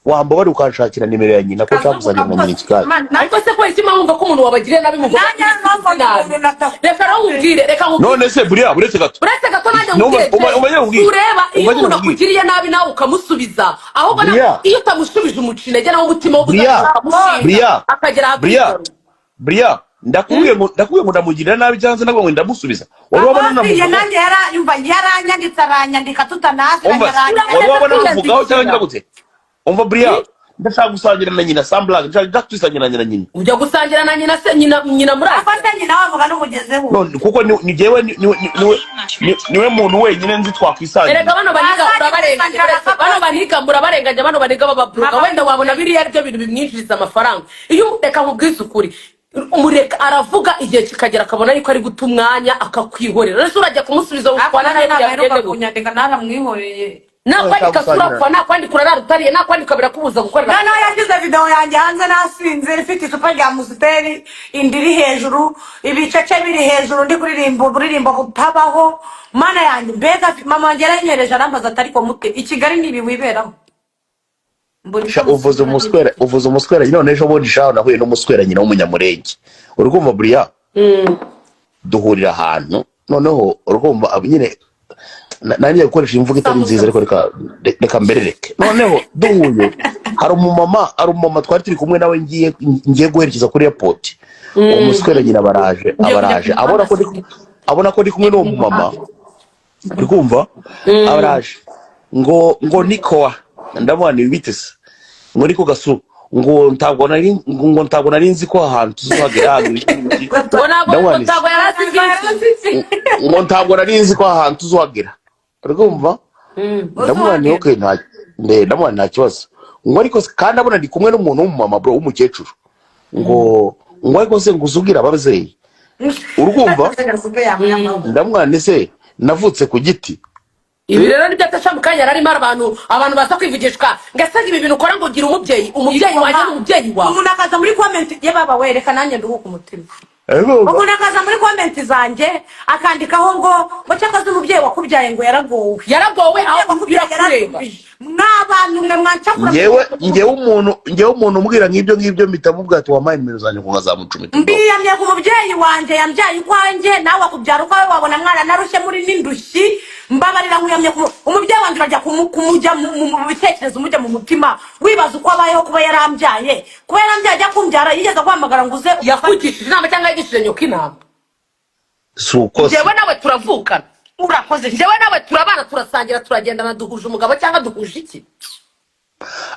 Wambabariye ukanshakira nimero ya nyina, ko nshaka gusangira na nyina ikigage. Ariko se kubera iki mwumva ko umuntu wabagiriye nabi mugomba Nanjye nabi? Reka rero nkubwire, reka nkubwire. None se buriya, uretse gato. Uretse gato, nanjye Numva- nkubwire. Umva nkubwire. Ureba iyo Umva umuntu nkubwire. akugiriye nabi nawe ukamusubiza, ahubwo nawe Buriya. iyo utamushubije umuca intege, nawe umutima wo Buriya. ukamushinga Buriya. akagera Buriya. ahakwigana. Buriya ndakubwiye ngo ndamugirira nabi cyangwa se ndakubwiye ngo ndamusubiza? Wari wabona Kabosi ye namuvugaho? Nanjye yumva yaranyanditse, aranyandika tutanaziranye. Umva, Aranyandika. wari wabona namuvugaho cyangwa Kwiyandikira. ngira gute? Umva buriya, ndashaka gusangira na nyina samblage, ndashaka kwisangira na nyina. Ujya gusangira na nyina se? Nyina muri Afate nyina wavuga n'umugezeho. None kuko ni jewe niwe muntu wenyine nzi twakwisangira. Erega bano baniga Bazajya urabarenganya. gusangira na Uretse bano Kabosi. baniga murabarenganya, bano baniga b'ababloga. Mama. Wenda wabona biriya aribyo bintu bimwinjiriza amafaranga. Iyo, reka nkubwize ukuri, umureka aravuga, igihe kikagera akabona yuko ari guta umwanya, akakwihorera. Ese urajya kumusubiza Ariko utwana nawe nawe? ntabwo aheruka Byagende gute? kunyandika, naramwihoreye. Nakwandika Gusangira. surapfa, nakwandika urarara utariye, nakwandika birakubuza gukorera. Noneho yashyize video yanjye hanze nasinze, ifite icupa rya Amstel, inda iri hejuru, ibicece biri hejuru, ndi kuririmba uburirimbo butabaho. Mana yanjye, mbega! Mama wanjye yaranyohereje, arambaza ati: "Ariko mute i Kigali ni ibi wiberaho?" Mbura Sha, icyo uvuze musubiza. Umuswera, uvuze umuswera. None ejo bundi shaho nahuye n'umuswera nyina w'umunyamurenge, uri kumva buriya? Duhurira ahantu, noneho uri kumva nyine nanjye gukoresha imvugo itari nziza, ariko reka mberereke. Noneho duhuye, hari umumama twari turi kumwe nawe, ngiye guherekeza kuri airport. Uwo muswera nyina baraje. Ngiye kujya Abaraje ku abona ko muhanda. abona ko ndi kumwe n'uwo mumama, uri kumva, abaraje ngo nikowa. Ndamubona ibi bite se? Ngo niko gasu, ngo ntabwo nari nzi ko ahantu tuzagera ahantu iki n'iki. Ngo ntabwo ngo Ndamubona ntabwo yari azi byinshi. Ngo ntabwo nari nzi ko ahantu tuzohagera, uri kumva? Ndamubona ni okay, nta ndamubona nta kibazo. Ngo ariko se kandi abona ndi kumwe n'umuntu w'umumama bro, w'umukecuru, ngo ariko se ngo uzubwire ababyeyi, urumva? Ndamubona se navutse ku giti? Ibi rero nibyo atasha mu kanya yari arimo abantu baza kwivugishwa ngo ese ibi bintu ukora, ngo gira umubyeyi wanjye n'umubyeyi wawe. Umuntu akaza muri comment ye, baba wereka nanjye nduhuka umutima. Umuntu akaza muri comment zanjye akandikaho ngo cyakaze umubyeyi wakubyaye ngo yaragowe. Yaragowe aho. Umubyeyi wakubyaye Birakureba. yararubije mw'abantu mwe mwancakura. Ngewe umuntu umbwira nk'ibyo ngibyo mpita mubwira ati: "Wampaye nimero zanjye," ngo nkazamucumita ubwoko. Mbiyamye ku mubyeyi wanjye yambyaye ukwanjye, nawe akubyara ukwawe, wabona mwana narushye muri n'indushyi. Mbabarira, nkuyamye ku umubyeyi wanjye. Urajya kumujya mu bitekerezo, umujya mu mutima, wibaza uko abayeho. Kuba yarambyaye, ajya kumbyara yigeze guhamagara ngo uze? Yakugishije inama cyangwa yagishije nyoko inama? Si uko se? Njyewe nawe turavukana. Urakoze. Njyewe nawe turabana, turasangira, turagendana, duhuje umugabo cyangwa duhuje iki?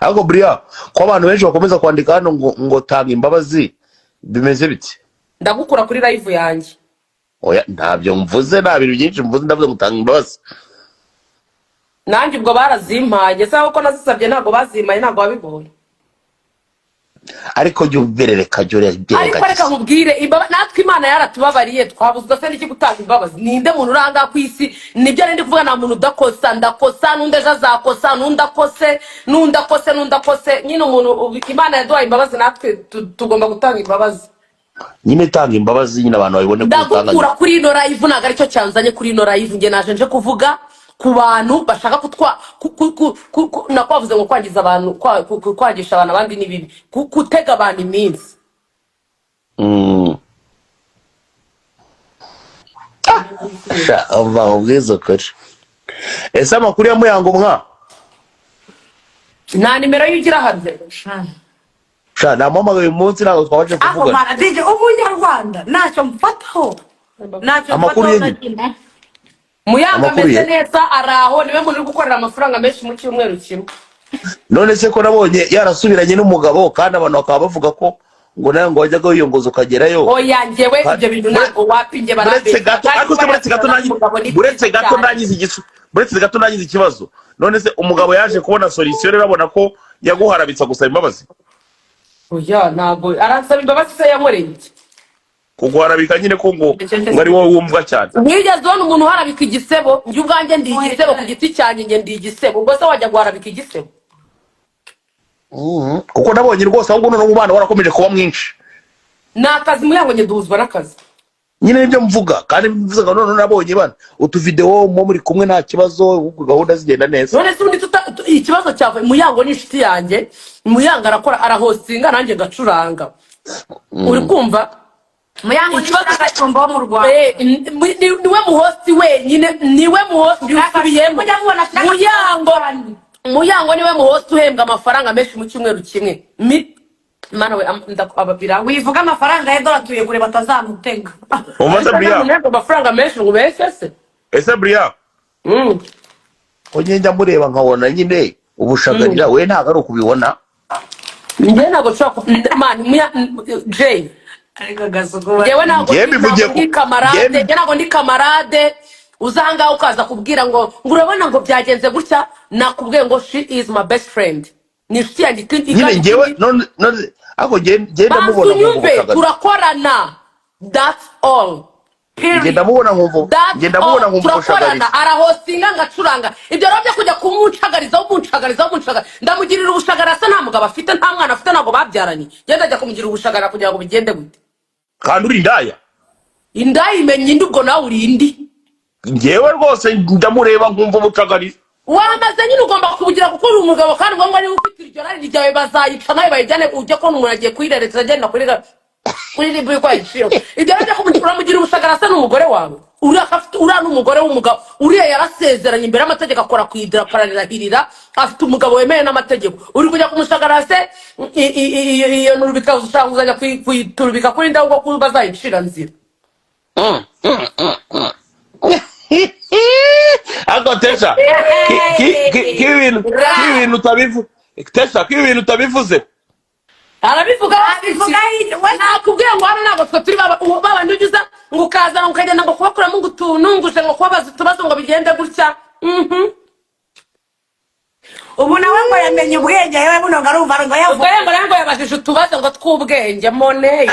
Ariko buriya ko abantu benshi bakomeza kwandika hano ngo tanga imbabazi, bimeze bite? Ndagukura kuri live yanjye. Oya, ntabyo mvuze, nta bintu byinshi mvuze, ndavuze ngo tanga imbabazi. Nanjye ubwo barazimpaye se? Ko nazisabye ntabwo bazimpaye, ntabwo wabibonye? Ariko jya uberereka, jya Ariko reka ugerageza. nkubwire, natwe Imana yaratubabariye, twabuzwa se n'iki gutanga imbabazi? Ninde muntu uri ahangaha ku isi? Nibyo nari ndi kuvuga, nta muntu udakosa. Ndakosa, n'undi ejo azakosa, n'undi akose, n'undi akose, n'undi akose. Nyine umuntu Imana yaduhaye imbabazi, natwe tugomba gutanga imbabazi. Nyine tanga imbabazi nyine, abantu babibone ko utanga. Ndagukura kuri ino live, ntabwo aricyo cyanzanye kuri ino live. Njye naje nje kuvuga ku bantu bashaka kutwa ku, ku, ku, ku, ku, nakwavuze ngo kwangiza abantu, kwangisha abantu abandi ni bibi, gutega abantu iminsi. Sha, umva ubwiza ukuri. Ese amakuru ya Muyango mwa? Nta nimero ye ugira hano? Sha, namuhamagaye uyu munsi, ntabwo twabashe Ako kuvugana. Mana DJ, umunyarwanda ntacyo mfataho, ntacyo Amakuru mfataho ye na nyine. kimwe. Muyango Amakuru ameze ye. neza, ari aho, niwe muntu uri gukorera amafaranga menshi mu cyumweru kimwe. None se ko nabonye yarasubiranye n'umugabo, kandi abantu bakaba bavuga ko ngo nawe ngo wajyaga wiyongoza ukagerayo? Oya, njyewe ibyo bintu ntabwo, wapi, njye Buretse barambeshya. gato. Kandi Ariko se kuba buretse gato yasubirana nanjye n'umugabo ni buretse byiza gato cyane. Ndangiza igisu, buretse gato ndangiza ikibazo. None se umugabo yaje kubona solution rero, abona ko yaguharabitsa gusaba imbabazi? Oya, ntabwo aransaba imbabazi. Se yankoreye iki? Kuguharabika nyine, ko ngo ari wowe wumvwa cyane. Wigeze ubona umuntu uharabika igisebo? Njye ubwanjye ndi igisebo ku giti cyanjye, njye ndi igisebo. Ubwo se wajya guharabika igisebo? Kuko nabonye rwose ahubwo noneho umubano warakomeje kuba mwinshi. Ni akazi, Muyango, njye duhuzwa n'akazi. Nyine nibyo mvuga, kandi mvuze ngo noneho nabonye bana utuvidewo mo muri kumwe, nta kibazo, ahubwo gahunda zigenda neza. None se ubundi ikibazo cyavuye? Muyango ni inshuti yanjye. Muyango arakora, arahostinga, nanjye ngacuranga, uri kumva? Muyango ni Ikibazo agacumbi wo mu Rwanda. Niwe muhosti wenyine, niwe muhosti usubiyemo. Mujya mubona ashaka Muyango, Muyango niwe muhosti uhembwa amafaranga menshi mu cyumweru kimwe. Mana we, ababira. Wivuga amafaranga ye, dore atuye kure, batazamutega. Umva se, Buriya? Uhembwa amafaranga menshi ngo ubeshye se? Ese buriya Ko njye njya mureba nkabona nyine ubushagarira, we ntabwo ari ukubibona. Njye ntabwo nshobora man, Jay. Ariko Gasuku. Njyewe ntabwo Njyewe ndi mbivugiye ntabwo ndi camarade. Njye ntabwo ndi camarade uza ahangaha ukaza kubwira ngo urabona ngo byagenze gutya. Nakubwiye ngo she is my best friend, ni inshuti yanjye Nyine kandi njyewe ikindi none ariko njye banza ndamubona nkumva unyumve. ubushagarira. Turakorana, that's all. Njye Period. ndamubona nkumva That's njye ndamubona all. nkumva Turakorana, ubushagarira. arahostinga ngacuranga. Ibyo rero byo kujya kumucagarizaho, umucagarizaho, umucagariza, ndamugirira ubushagara asa nta mugabo afite, nta mwana afite, ntabwo babyaranye. Ngenda ajya kumugirira ubushagara kugira ngo bigende gute? Kandi uri indaya. Indaya imenya indi, ubwo nawe uri indi. Njyewe rwose ndamureba nkumva ubucagarira. Wamaze nyine, ugomba kubugira kuko uri umugabo, kandi ngombwa niba ufite iryo rari ryawe bazayica nawe bayijyane, ujye kubona umuntu agiye kuyirerekeza agenda kuri RIB yuko yayiciyeho. Ibyo rero byo kumugira, uramugira ubushagara asa n'umugore wawe? Uriya uriya ni umugore w'umugabo, uriya yarasezeranye imbere y'amategeko, akora ku idarapo, ararahirira, afite umugabo wemewe n'amategeko. Uri kujya kumushagara se iyo nturubika, ushaka kuzajya kuyiturubika kuri ndaho ubwo bazayicira nzira? Ariko Tesha, k'ibintu utabivu Tesha, k'ibintu utabivuze. Arabivuga. Abivuga we. Nakubwiye ngo hano ntabwo twe turi babandi ujya uza ngo ukazana, ukagenda ngo kubakuramo ngo utuntu, ngo uje ngo kubabaza utubazo ngo bigende gutya. Ubu nawe ngo yamenye ubwenge, yewe buno ngo arumva ngo Ubwo yavuga. rero ngo yabajije utubazo ngo tw'ubwenge moneye.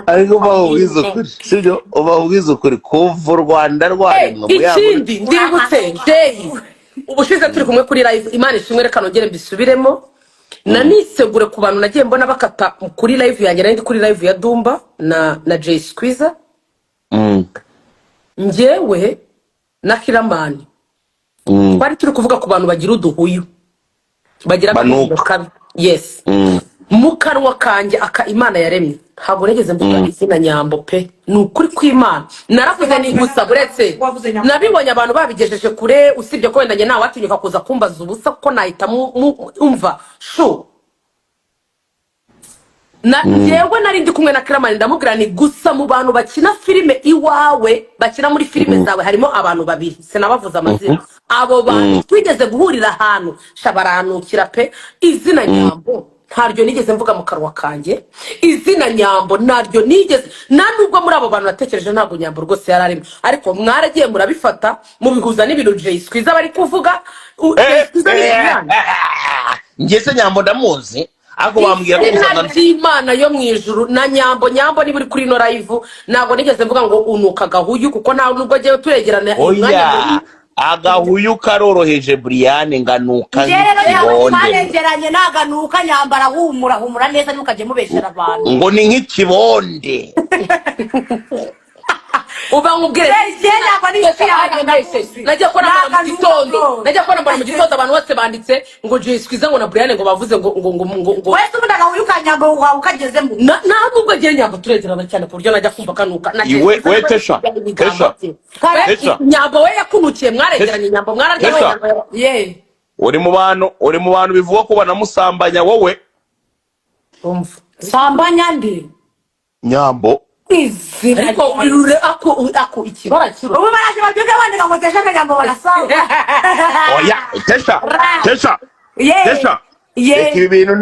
Ariko uba ubwiza ukuri, sibyo? Uba ubwiza ukuri, kuva u Rwanda rwaremwa, Muyango Ikindi ndibutse, Jay, ubushize turi kumwe kuri live, Imana ishimwe, reka nongere mbisubiremo nanisegure ku bantu nagiye mbona bakata kuri live yanjye. Nari ndi kuri live ya Dumba na Jay Squeezer. Njyewe na Kiramani twari turi kuvuga ku bantu bagira uduhuyu, bagira agahinda Banuka. kabi, yes. Mu kanwa kanjye aka Imana yaremye, ntabwo nigeze mvuga izina Nyambo pe, ni ukuri kw'Imana naravuze ni gusa uretse Wavuze Nyambo. Nabibonye abantu babigejeje kure, usibye ko wenda njye ntawatinyuka kuza kumbaza ubusa kuko nahita umva shu na njyewe nari ndi kumwe na Kiramani, ndamubwira ni gusa mu bantu bakina filime iwawe, bakina muri filime zawe, harimo abantu babiri, sinabavuze amazina. Abo bantu twigeze guhurira ahantu sha baranukira pe. Izina Nyambo ntaryo nigeze mvuga mu kanwa kanjye, izina Nyambo ntaryo nigeze, nta nubwo muri abo bantu natekereje, ntabwo Nyambo rwose yari arimo. Ariko mwaragiye murabifata mubihuza n'ibintu Jay Squeezer bari kuvuga. Jay Squeezer ni umwana. Njye se Nyambo ndamuzi, ariko bambwira ko Izina usanga ry'Imana yo mu ijuru na Nyambo, Nyambo niba uri kuri ino live, ntabwo nigeze mvuga ngo unuka agahuyu, kuko nta nubwo agiye turegerana umwanya Oya. munini. Agahuyu karoroheje, Buriyane, nganuka Njye rero Nyambo nk'ikibonde. Twaregeranye, naganuka nyambara humura, humura neza, ntukajye mubeshyera abantu. Ngo ni nk'ikibonde. Uba nkubwire. Njye ntabwo ari inshuti yanjye, ndamuzi. Najya kubona mbona mu Naganuka gitondo bro. Najya kubona mbona mu gitondo abantu bose banditse ngo Jay Squeezer ngo na Brian ngo bavuze ngo Wese ubundi agahuyu ka Nyambo wawe ukagezemo. Nta nubwo agiye Nyambo turegerana cyane ku buryo najya kumva kanuka na Jay Iwe Squeezer we nawe Tesha, ibigambo Tesha, bye. Tesha. Nyambo we yakunukiye, mwaregeranye, Nyambo mwararya. Tesha. Ye. Uri mu bantu bivugwa ko banamusambanya wowe. Umva. Sambanya ndi? Nyambo. Izina Ariko ako ikibara kiro. Ubu baraje babyuke bandika ngo Tesha na Nyambo barasamba. Oya, Tesha, Tesha. Ye. Tesha. Ye. Reka ibi bintu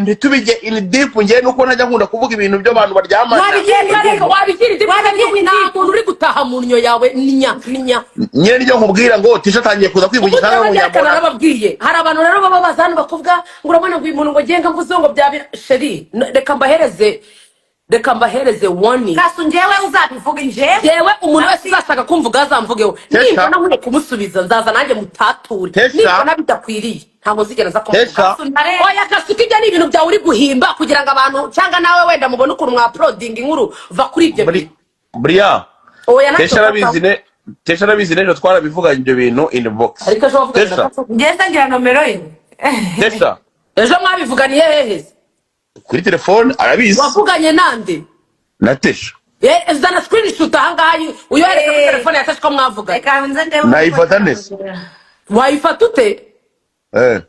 ntitubijye in deep. Njye nuko ntajya nkunda kuvuga ibintu by'abantu baryamana. Wabigira. Reka wabigira indi. Wabigira. Nta muntu uri gutaha mu nnyo yawe, ninya ninya. Nyine nibyo nkubwira ngo Tesha atangiye kuza kwivugisha Ubundi nkaho rero Nyambo narababwiye, hari abantu rero baba baza hano bakavuga ngo urabona ngo uyu muntu ngo ngenga mvuze ngo bya chéri. Reka mbahereze. Reka mbahereze warning. Kasu, njyewe uzabivuga, njyewe. Yewe, umuntu wese uzashaka kumvuga azamvugeho. Tesha. Nimbona nkwiye kumusubiza, nzaza nanjye mutature. Tesha. Nimbona bidakwiriye, ntabwo nzigera nza kumuvuga. Tesha. Kasu, ndareba. Oya Kasuka, ibyo ni ibintu byawe uri guhimba kugira ngo abantu cyangwa nawe wenda mubone ukuntu mwauploadinga inkuru. Va kuri ibyo Buri bintu. Buriya Oya, ntacyo Tesha arabizi. mfataho. Ne Tesha arabizi, n'ejo twarabivuganye ibyo bintu inbox. Ariko ejo wavuganye na Tesha. Kasuku? Ngeze ngira nomero ye. Tesha. Ejo mwabivuganiye hehe se? Kuri telefone, arabizi. Wavuganye nande? Na Tesha. Eh, zana screenshot ahangaha, uyohereze kuri Eh. telefone ya Tesha ko mwavuganye. Reka nze ndebe. Nayifata neza. Wayifata ute? Eh.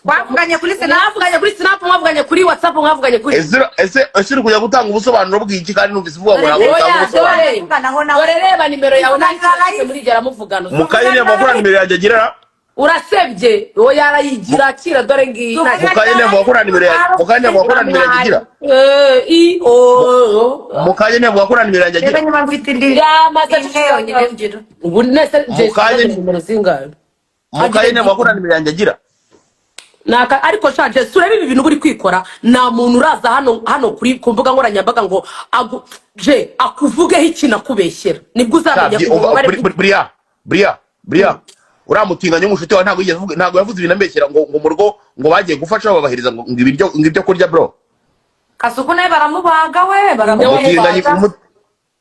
Twavuganye kuri Snap. Mwavuganye kuri Snap, mwavuganye kuri WhatsApp, mwavuganye kuri Ese uri kujya gutanga ubusobanuro bw'iki kandi numvise uvuga ngo ntabwo Oya, utanga ubusobanuro? Dore Tuvuganaho nawe. dore, reba nimero yawe nta Tuvuganira kintu live. murigera muvugana. Mu kanya amakuru nimero yanjye agira. Urasebye, oya, arayigira, akira, dore ngiyi. Mu kanya avuga ko nta nimero yanjye, mu kanya avuga ko nta nimero yanjye agira. Eh, i o o. Mu kanya avuga ko nta nimero yanjye Reba agira. niba mfite indi. Yamaze. Imwe yonyine ngira. Ubu nese Mu kanya- nimero zingahe? Mu kanya avuga ko nta nimero yanjye agira. Naka ariko shaje, surebe ibi bintu buri kwikora. Nta muntu uraza hano kuri ku mbuga nkoranyambaga ngo agu je akuvugeho ikintu akubeshyera, nibwo uzamenya Kabye, ko umubare. Buriya buriya buriya uriya mutinganyi w'umushuti wawe ntabwo yigeze ntabwo yavuze ibintu ambeshyera ngo mu rugo ngo bagiye gufasha, babahiriza ngo ibiryo, ngo ibyo kurya, bro. Kasuku nawe baramubaga we. Umutinganyi Baramubaga.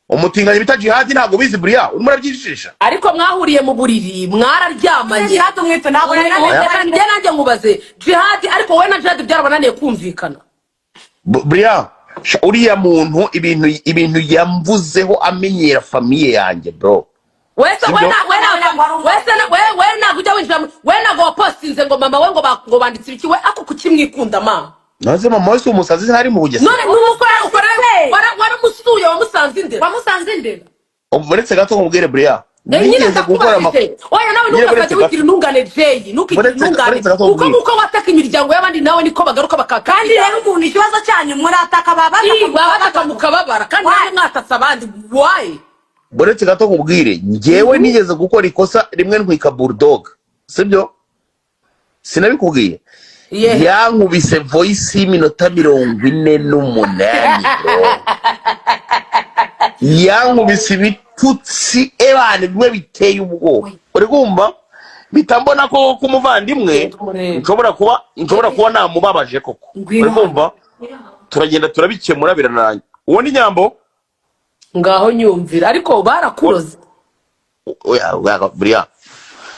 Umutinganyi bita Jihadi, ntabwo bizi. Buriya urimo urabyijijisha. Ariko mwahuriye mu buriri, mwararyamanye. Jihad umwito ntabwo nari Reka njye nanjye nkubaze Jihadi, ariko wowe na Jihadi byarabananiye kumvikana? Buriya uriya muntu ibintu yamvuzeho amenyera famille yanjye, bro. Wese we Sibyo? na we na wese na we ntabwo ujya winjira we, ntabwo wapostinze ngo mama we ngo banditse ibiki we, ako kukimwikunda mama? Naze mama we si umusazi, ntari mu Bugesera. None n'ubukora ukora waramusuye, wamusanze indera? Wamusanze indera. Uretse gato nkubwire, buriya Eh, nyine nigeze gukora ndakubajije. Oya, nawe Nyine ntukazajya uretse gato. wigira intungane, Jeyi, ntukigire intungane. Uretse gato Kuko nkubwire. nkuko wataka imiryango y'abandi, nawe niko bagaruka bakaka. Kandi rero umuntu, ikibazo cyanyu murataka babataka. Babataka mukababara, kandi Why? nawe mwatatse abandi, why? Uretse gato nkubwire, njyewe nigeze gukora ikosa rimwe ntwika Bulldog, sibyo? Sinabikubwiye? Yeah. Yankubise voice y'iminota 48, bro. Yankubise ibitutsi ebana bimwe biteye ubwoba, uri kumva? Mpita mbona ko k'umuvandimwe nshobora kuba namubabaje koko, uri kumva? Turagenda turabikemura, birarangira. Uwo ni Nyambo. Ngaho nyumvira, ariko barakuroze. Oya, oya, buriya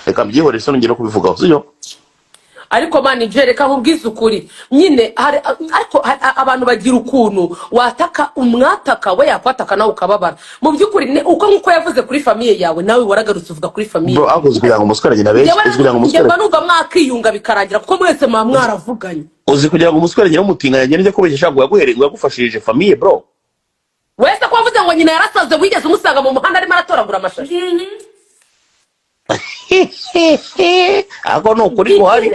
reka mbyihorere, sinongere no kubivugaho, sibyo? Ariko man, je reka nkubwize ukuri nyine, hari ariko abantu bagira ukuntu wataka, umwataka we yakwataka nawe ukababara. Mu by'ukuri uko nkuko yavuze kuri famille yawe, nawe waragarutse uvuga kuri famille. Bro, ariko uzi kugira ngo umusore agenda benshi, Njyewe uzi kugira ngo njye umusore mba numva mwakiyunga bikarangira, kuko mwese muba mwaravuganye. Uzi kugira ngo umusore agende umutinganya, agende ajya kubeshya ngo yaguhere, ngo yagufashirije famille, bro. Wese ko wavuze ngo nyina yarasaze, wigeze umusanga mu muhanda arimo aratoragura amashashi? Ako ni ukuri guhari.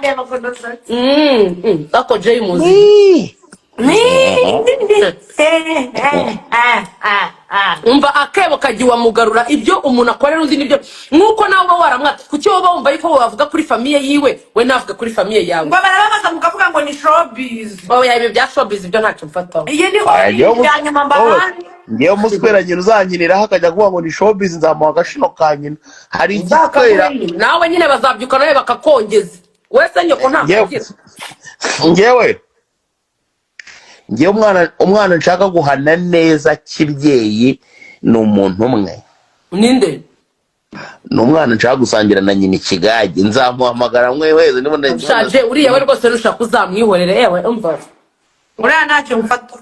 Reba ukuntu usetse. Ako Jay muzi. Umva, akebo kagiwa mugarura. Ibyo umuntu akorera undi nibyo, nk'uko nawe uba waramwatse, kuki wowe wumva yuko wavuga kuri famille yiwe, we navuga kuri famille yawe? Ngo barababaza mukavuga ngo ni showbiz. Oya, ibyo bya showbiz ibyo ntacyo mfataho. Iyi ni warning ya nyuma mbahaye. Ngewe umuswera nyina uzankiniraho akajya kuvuga ngo ni showbiz, nzamuha agashino ka nyina. Hari igiswera. Nawe nyine bazabyuka nawe bakakongeza, wese nyoko ntabwo agira. Ngewe umwana nshaka guhana neza kibyeyi ni umuntu umwe. Ninde? Ni umwana nshaka gusangira na nyina ikigage, nzamuhamagara mwe wese niba Ushaje uriya we rwose, nushaka uzamwihorere, yewe umva. Uriya ntacyo mfata.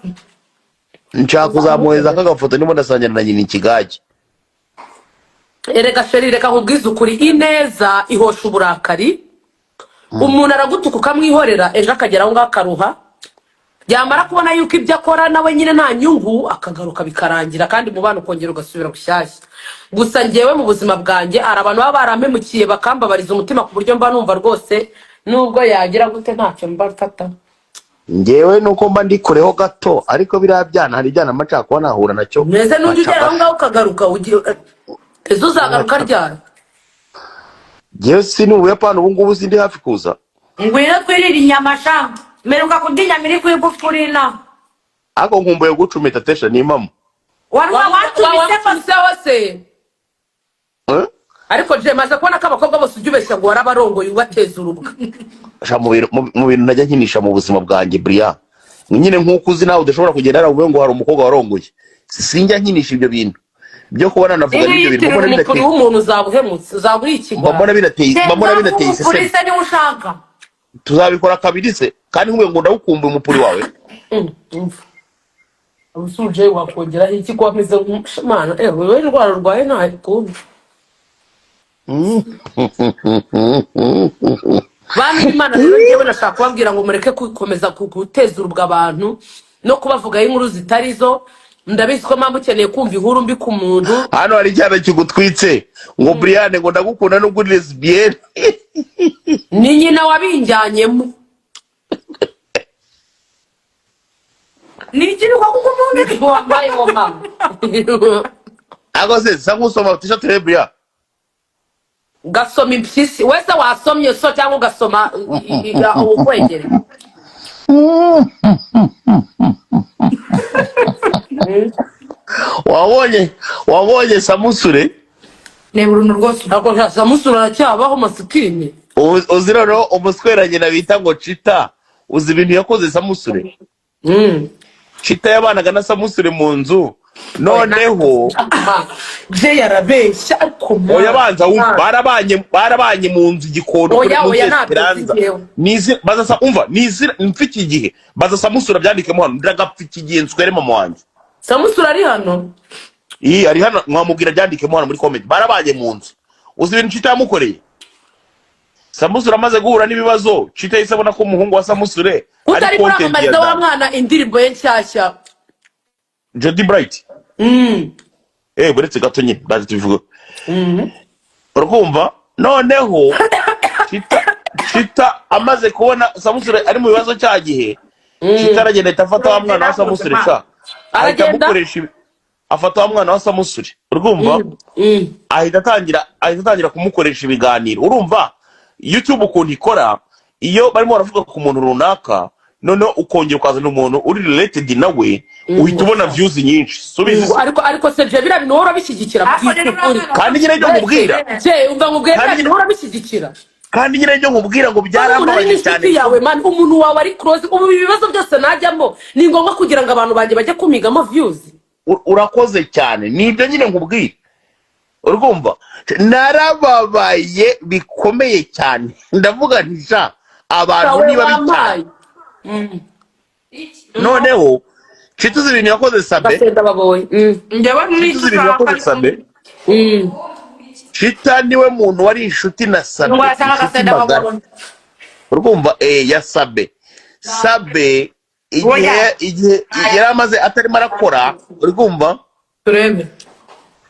Nshaka kuzamuhereza akagafoto niba ndasangira na nyina ikigage. Erega chéri, reka nkubwize ukuri, ineza ihosha uburakari. Umuntu aragutuka ukamwihorera, ejo akagera aho ngaho akaruha, yamara kubona yuko ibyo akora nawe nyine nta nyungu, akagaruka bikarangira, kandi umubano ukongera ugasubira bushyashya. Gusa ngewe mu buzima bwanjye hari abantu baba barampemukiye bakambabariza umutima, ku buryo mba numva rwose nubwo yagira gute ntacyo mba mfata. Ngewe nuko mba ndi kureho gato, ariko biriya byana, hari ibyana mba nshaka kuba nahura nacyo. Mbese nujya ugera aho ngaho ukagaruka ejo uzagaruka ryari? Ngewe si ni Ubuyapani ubu ngubu, sindi hafi kuza. Ngwino twirire inyama sha. Mperuka kurya inyama iri ku igufuri inaha. Ariko nkumbuye gucumita, Tesha, ni impamo. Wari wacumise? Wacumiseho se? Eh? Ariko je maze kubona ko abakobwa bose ujya ubeshya ngo warabarongoye, ubateza urubwa. Sha, mu bintu ntajya nkinisha mu buzima bwanjye, Brian, nyine nk'uko uzi nawe udashobora kugenda hariya uvuge ngo hari umukobwa warongoye, sinjya nkinisha ibyo bintu byo kubona navuga Niba n'ibyo bintu yitirira mbona umukuru binateye w'umuntu, uzaba uhemutse, uzaba uri mba ikigwari. mbona binateye mba mbona binateye Umupuri iseseme. se niwe ushaka? Tuzabikora kabiri se kandi nkubwiye ngo ndagukumbuye umupuri wawe. Umva ubusuje, wakongeraho iki ko wameze nk'umwana? Ewe wowe, indwara urwaye ntayikumva. Bantu b'Imana rero, njyewe nashaka kubabwira ngo mureke gukomeza guteza urubwa abantu no kubavugaho inkuru zitari zo. Ndabizi ko mpamvu ukeneye kumva inkuru mbi ku muntu. Hano hari icyana kigutwitse ngo: "Brian, ngo ndagukunda nubwo uri lesbienne." Ni nyina wabinjyanyemo. Ni ikiri kwa kuko umuntu Wambaye uwo mama. Ntabwo se sa nk'usoma Tesha, turebe Brian. Ugasoma impyisi wese wasomye so, cyangwa ugasoma ukwegere. Wabonye Samusure? Reba uruntu rwose. Ntabwo ntasamusura, aracyabaho masikini. Uzi noneho umusweranyina bita ngo Cita, uzi ibintu yakoze Samusure? Cita yabanaga na Samusure mu nzu, noneho Je yarabeshya ariko. Oya, banza wumve, barabanye mu nzu igikondo Oya, kuri oya, muri ntabyo Esperanza. nzi njyewe. Nizi baza sa, umva, nizira mfa iki gihe, baza Samusura byandikemo hano, ndagapfa iki gihe nswere mama wanjye. Samusura ari hano? Iyi ari hano, mwamubwira byandikemo hano muri comment. Barabanye mu nzu, uzi ibintu Cita yamukoreye? Samusure amaze guhura n'ibibazo, Cita yahise abona ko umuhungu wa Samusure ari Utari content ya kuramamariza wa Dani. mwana indirimbo ye nshyashya. Jody Bright. Buretse gato nyine ndaje tubivuga. Urumva noneho Cita amaze kubona Samusure ari mu bibazo cya gihe, Cita aragenda ahita afata wa mwana wa Samusure sha, ahita Aragenda? amukoresha afata wa mwana wa Samusure, urumva? Ahita atangira kumukoresha ibiganiro. Urumva YouTube ukuntu ikora, iyo barimo baravuga ku muntu runaka, noneho ukongera ukazana umuntu uri related nawe, uhita ubona views nyinshi. Subiza. Ariko se je, biriya bintu wowe urabishyigikira? Ariko rero Bwite ukuri. uriya mwana Kandi nyine ibyo nkubwira Je, umva nkubwire, Kandi biriya bintu wowe urabishyigikira? Kandi nyine ibyo nkubwira ngo Umuntu ari byarambabaje n'inshuti cyane. yawe man, umuntu wawe ari close, ubu ibi bibazo byose najyamo ni ngombwa kugira ngo abantu banjye bajye kumigamo views? Urakoze cyane, nibyo nyine nkubwira. Urumva narababaye bikomeye cyane, ndavuga nti sha, abantu Sawe niba bicyane. wampaye. Noneho Cita, uzi ibintu yakoze Sabe? Basenda baboye. Njyewe Cita, uzi ibintu yakoze Sabe? Cita niwe muntu wari inshuti na Sabe, wasanga inshuti agasenda magara. babonye. Urumva ya Sabe, Sabe igihe Oya. igihe yari amaze atarimo arakora, urumva? Turebe.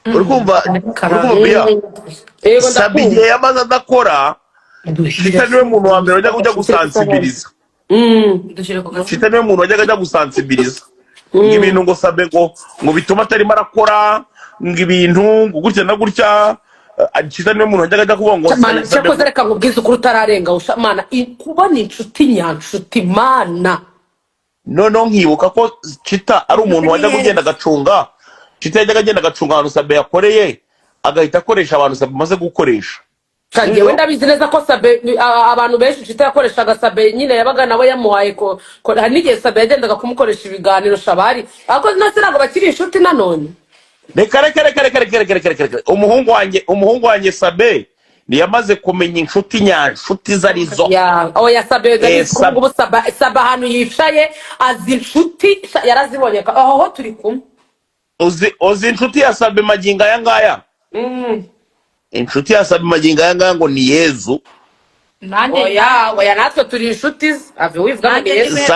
Urumva Bia? Yego. Sabe Ndakumva. igihe yamaze adakora, Cita niwe muntu wa mbere wajyaga ujya gusansibiliza. Dushyire ku gasi. Cita niwe muntu wajyaga ajya gusansibiliza ngo ibintu, ngo Sabe ngo bituma atarimo arakora, ngo ibintu ngo gutya na gutya. Cita niwe muntu wajyaga ajya kuvuga ngo Mana, Sabe cyakoze reka nkubwize ukuri, utararenga usha mana, kubona inshuti nyanshuti, mana. Noneho nkibuka ko Cita ari umuntu wajyaga ugenda agacunga, Cita yajyaga agenda agacunga ahantu Sabe yakoreye, agahita akoresha abantu Sabe amaze gukoresha. Njyewe ndabizi neza ko Sabe abantu benshi Cita yakoreshaga, Sabe nyine yabaga nawe yamuhaye ko hari n'igihe Sabe yagendaga kumukoresha ibiganiro shabari, ariko nose ntabwo bakiri inshuti nanone. Reka reka reka reka reka reka reka reka reka, umuhungu wanjye Sabe ntiyamaze kumenya inshuti nyanshuti izo arizo. Ya, oya, Sabe ndabizi ko Sabe ubu Sabe ahantu yicaye azi inshuti yarazibonye, aho ho turi kumwe. Uzi inshuti ya Sabe magingo aya ngaya? Inshuti ya Sabe magingo aya ngaya ngo ni Yezu. Nanjye Oya oya, natwe turi inshuti ze, ave wivuga ngo ni Nanjye Yesu. niwe.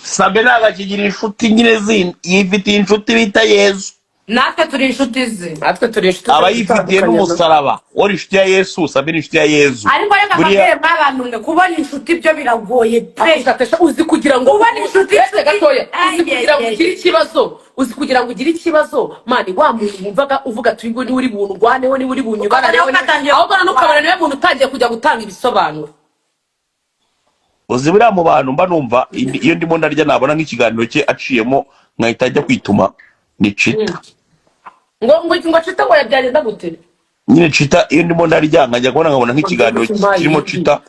Sabe ntabwo akigira inshuti nyine zindi, yifitiye inshuti bita Yezu. Natwe turi inshuti ze. Natwe turi inshuti ze. Aba yifitiye Zitandukanye. n'umusaraba wari inshuti ya Yesu. Sabe ni inshuti ya Yezu. Ariko reka Buriya mbabwire mw'abantu mwe, kubona inshuti byo biragoye pe. Akushatesha, uzi kugira ngo Kubona inshuti Uretse gatoya, uzi Ay, kugira ngo ay, ay. ugire ikibazo, uzi kugira ngo ugire ikibazo man, wa muntu wumvaga uvuga ati uyu niwe uri bundwaneho, niwe uri bunyubarareho, Ukabona ugatangira ahubwo noneho ukabona niwe muntu utangiye kujya gutanga ibisobanuro. Uzi buriya mu bantu mba numva iyo ndimo ndarya nabona nk'ikiganiro cye aciyemo nkahita ajya kwituma ni Chita. Ngo Chita ngo yabyagenda gute? Nyine Chita, iyo ndimo ndarya nkajya kubona nkabona nk'ikiganiro kirimo Chita,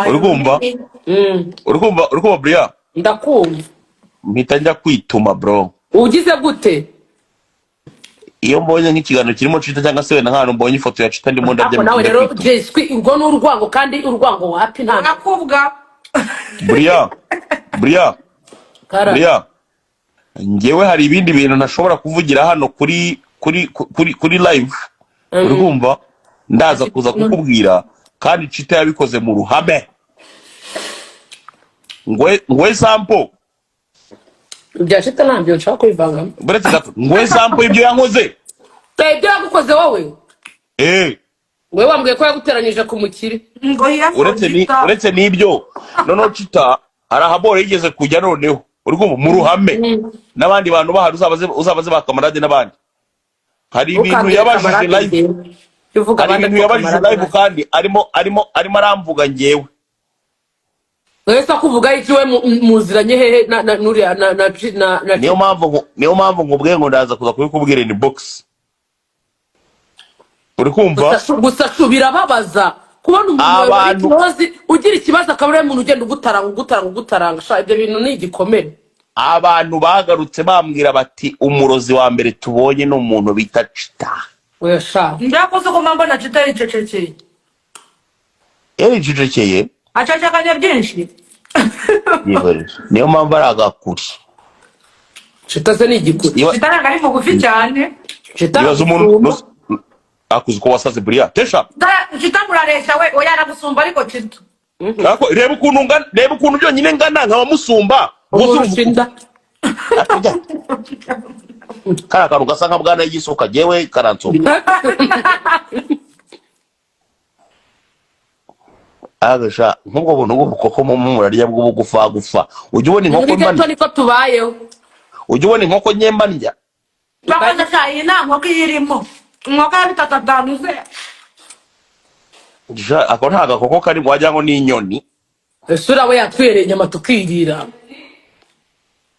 uri kumva? Mm. Uri kumva buriya? Ndakumva. Mpita njya kwituma, bro. Ugize gute? Iyo mbonye nk'ikiganiro kirimo Chita cyangwa se wenda nk'ahantu mbonye ifoto ya Chita ndimo ndarya, Ariko nawe mpita njya rero kwituma. Jeswi, urwo ni urwango, kandi urwango wapi, nta Urakubwa. Buriya, buriya. Kara. Buriya njyewe hari ibindi bintu ntashobora kuvugira hano kuri live, uri kumva? Ndaza kuza kukubwira. Kandi Chita yabikoze mu ruhame, ngwe sample. Ibya Chita ntabyo nshaka kubivangamo. Buretse gato, ngwe sample ibyo yankoze. Eh, ibyo yagukoze wowe? Eh. Wowe wambwiye ko yaguteranyije ku mukire. Ngo Uretse ni Chita. Uretse n'ibyo, noneho Chita hari ahabora yigeze kujya, noneho uri kumva, mu ruhame n'abandi bantu bahari, uzabaze ba kamarade n'abandi, hari ibintu Ntukambwire yabajije kamarade. live. Njyewe iyo uvuga Hari abandi, ibintu ariko yabajije kamarade live kandi arimo aramvuga njyewe. Wese akuvuga iki? We muziranye hehe na nuriya na Niyo mpamvu nkubwiye ngo ndaza kuza kubikubwira in box, uri kumva? Gusa shu, birababaza kubona umuntu wawe wari close ugira ikibazo, akaba ariwe muntu ugenda ugutaranga, ugutaranga, ugutaranga. Sha, ibyo bintu ni igikomere. Abantu bagarutse bambwira bati umurozi wa mbere tubonye ni umuntu bita Chita. Oya sha. Ndakoze ko mbona Chita yicecekeye. Yaricecekeye. Acecekanye byinshi. Yihorere. Niyo mpamvu ari agakuri. Chita se ni igikuri? Chita ntabwo ari mugufi cyane. Chita Ibaza umuntu aragusumba. Akuzi ko wasaze buriya tesha. Chita murareshya we. Oya, aragusumba ariko Chita. Ariko reba ukuntu ngana, reba ukuntu byonyine ngana nkaba musumba. Gusa Umurusha inda. Arya. Kariya kantu gasa nka bwana y'igisuka jyewe karansumba. Agasha nk'ubwo buntu bw'ubukoko mu murarya bw'ubugufagufa, ujya ubona inkoko Muri mba gato niko tubayeho. Ujya ubona inkoko nyemba ndya? Bakoze sha, iyi nta nkoko iyirimo, inkoko ya bitatu atanu se. Ja, ako nta gakoko karimo, wagira ngo ni inyoni. Ese uriya we yatwereye inyama tukirira,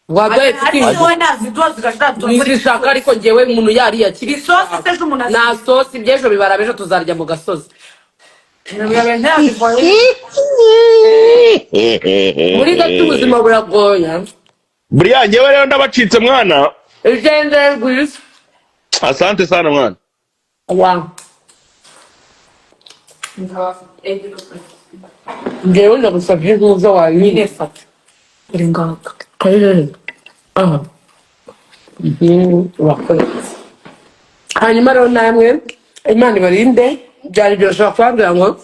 waduhaye Ariko tukirira. wowe naziduha zigashira. Ntizishaka, ariko ngewe umuntu yariye akiri Isosi se ejo umuntu nta sosi, iby'ejo bibara ejo, tuzarya mu gasozi. Muri gato ubuzima buragoye. Buriya njyewe rero ndabacitse, mwana. Ugende rwiza. Asante sana, mwana. Wa ngewe ndagusabye ntuza wayinyine. Fata uri ngaka. Aha. Urakoze. Hanyuma rero namwe Imana ibarinde. Byari byoroshye kubabwira ngo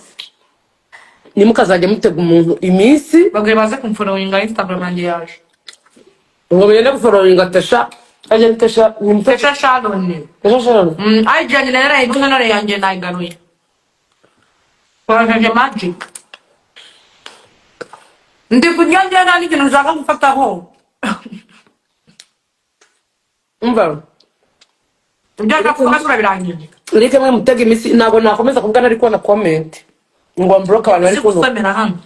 ntimukazajya mutega umuntu iminsi. Babwiye baze kumfollowinga Instagram yanjye yaje. Ngo mugende gufollowinga Tesha, ajya Tesha ni Tesha Sharon. Tesha Sharon. IG yanjye narayiguze none yanjye nayigaruye, koresheje magic. Ndi kurya njyewe, nta n'ikintu nshaka gufataho. Umva. Ibyo nshaka kuvuga turabirangije. Ureke mwe mutega iminsi, ntabwo nakomeza kuvuga ntari kubona comment ngo mbroke abantu bari Si kunuka. Gusomera hano.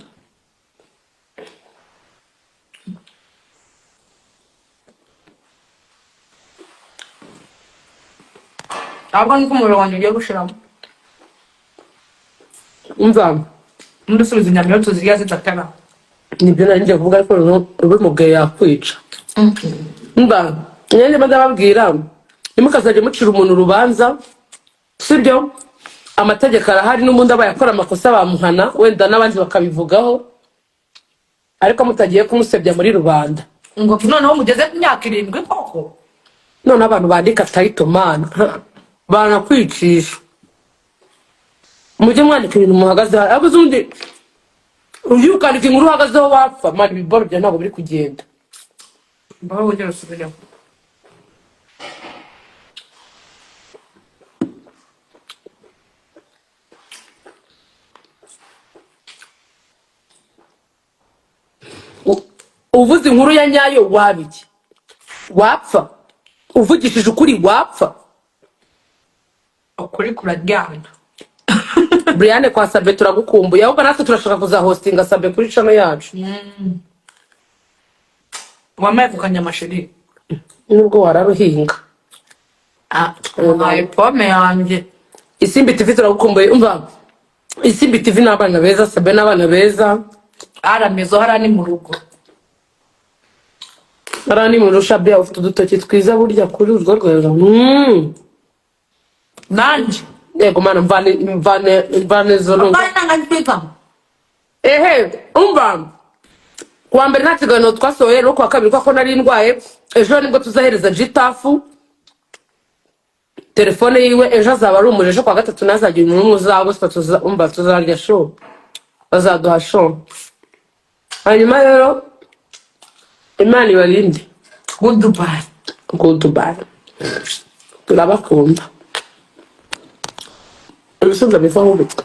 Ahubwo niko umuriro wanjye ugiye gushiramo. Umva. Undi usubiza inyama iyo tuzirya zidatera. Nibyo nari ngiye kuvuga, ariko noneho ubimubwiye yakwica. Umva, njyewe ndimo ndababwira ntimukazajye mucira umuntu urubanza, sibyo? Amategeko arahari, n'ubundi abaye akora amakosa bamuhana, wenda n'abandi bakabivugaho, ariko mutagiye kumusebya muri rubanda. Ngo noneho mugeze ku myaka 7 koko? None abantu bandika title, mana, banakwicisha. Mujye mwandika ibintu muhagazeho, ariko ubundi ugiye ukandika inkuru uhagazeho wapfa. Mana, ibiboro byawe ntabwo biri kugenda. Mbaho wongere usubireho. Uvuze inkuru ya nyayo waba iki? Wapfa. Uvugishije ukuri wapfa. Ukuri kuraryana. Brian kwa Sabe turagukumbuye. Ahubwo natwe turashaka kuzahostinga Sabe kuri channel yacu. Wamaye ku kanyamasheri. Nubwo wararuhinga. Ah, wampaye pome yanjye. Isimbi TV turagukumbuye. Umva, Isimbi TV ni abana beza, Sabe ni abana beza. Aramezo hariya ni mu rugo. Hariya ni mu rusha. Bia ufite udutoki twiza burya kuri urwo rwego. Nanjye. Yego mana, mvane mvane mvane izo numva. Mbaye nanga ntwika. Ehe, umva, kuwa mbere nta kiganiro twasohoye, no kuwa kabiri kuko nari ndwaye. Ejo nibwo tuzahereza Gitafu telefone yiwe. Ejo azaba ari umuje. Ejo kuwa gatatu ntazagira umuntu umwe uzaba. Umva, tuzarya show, bazaduha show. Hanyuma rero Imana ibarinde. Goodbye. Goodbye, turabakunda. Ibisubizo bivaho bitwa.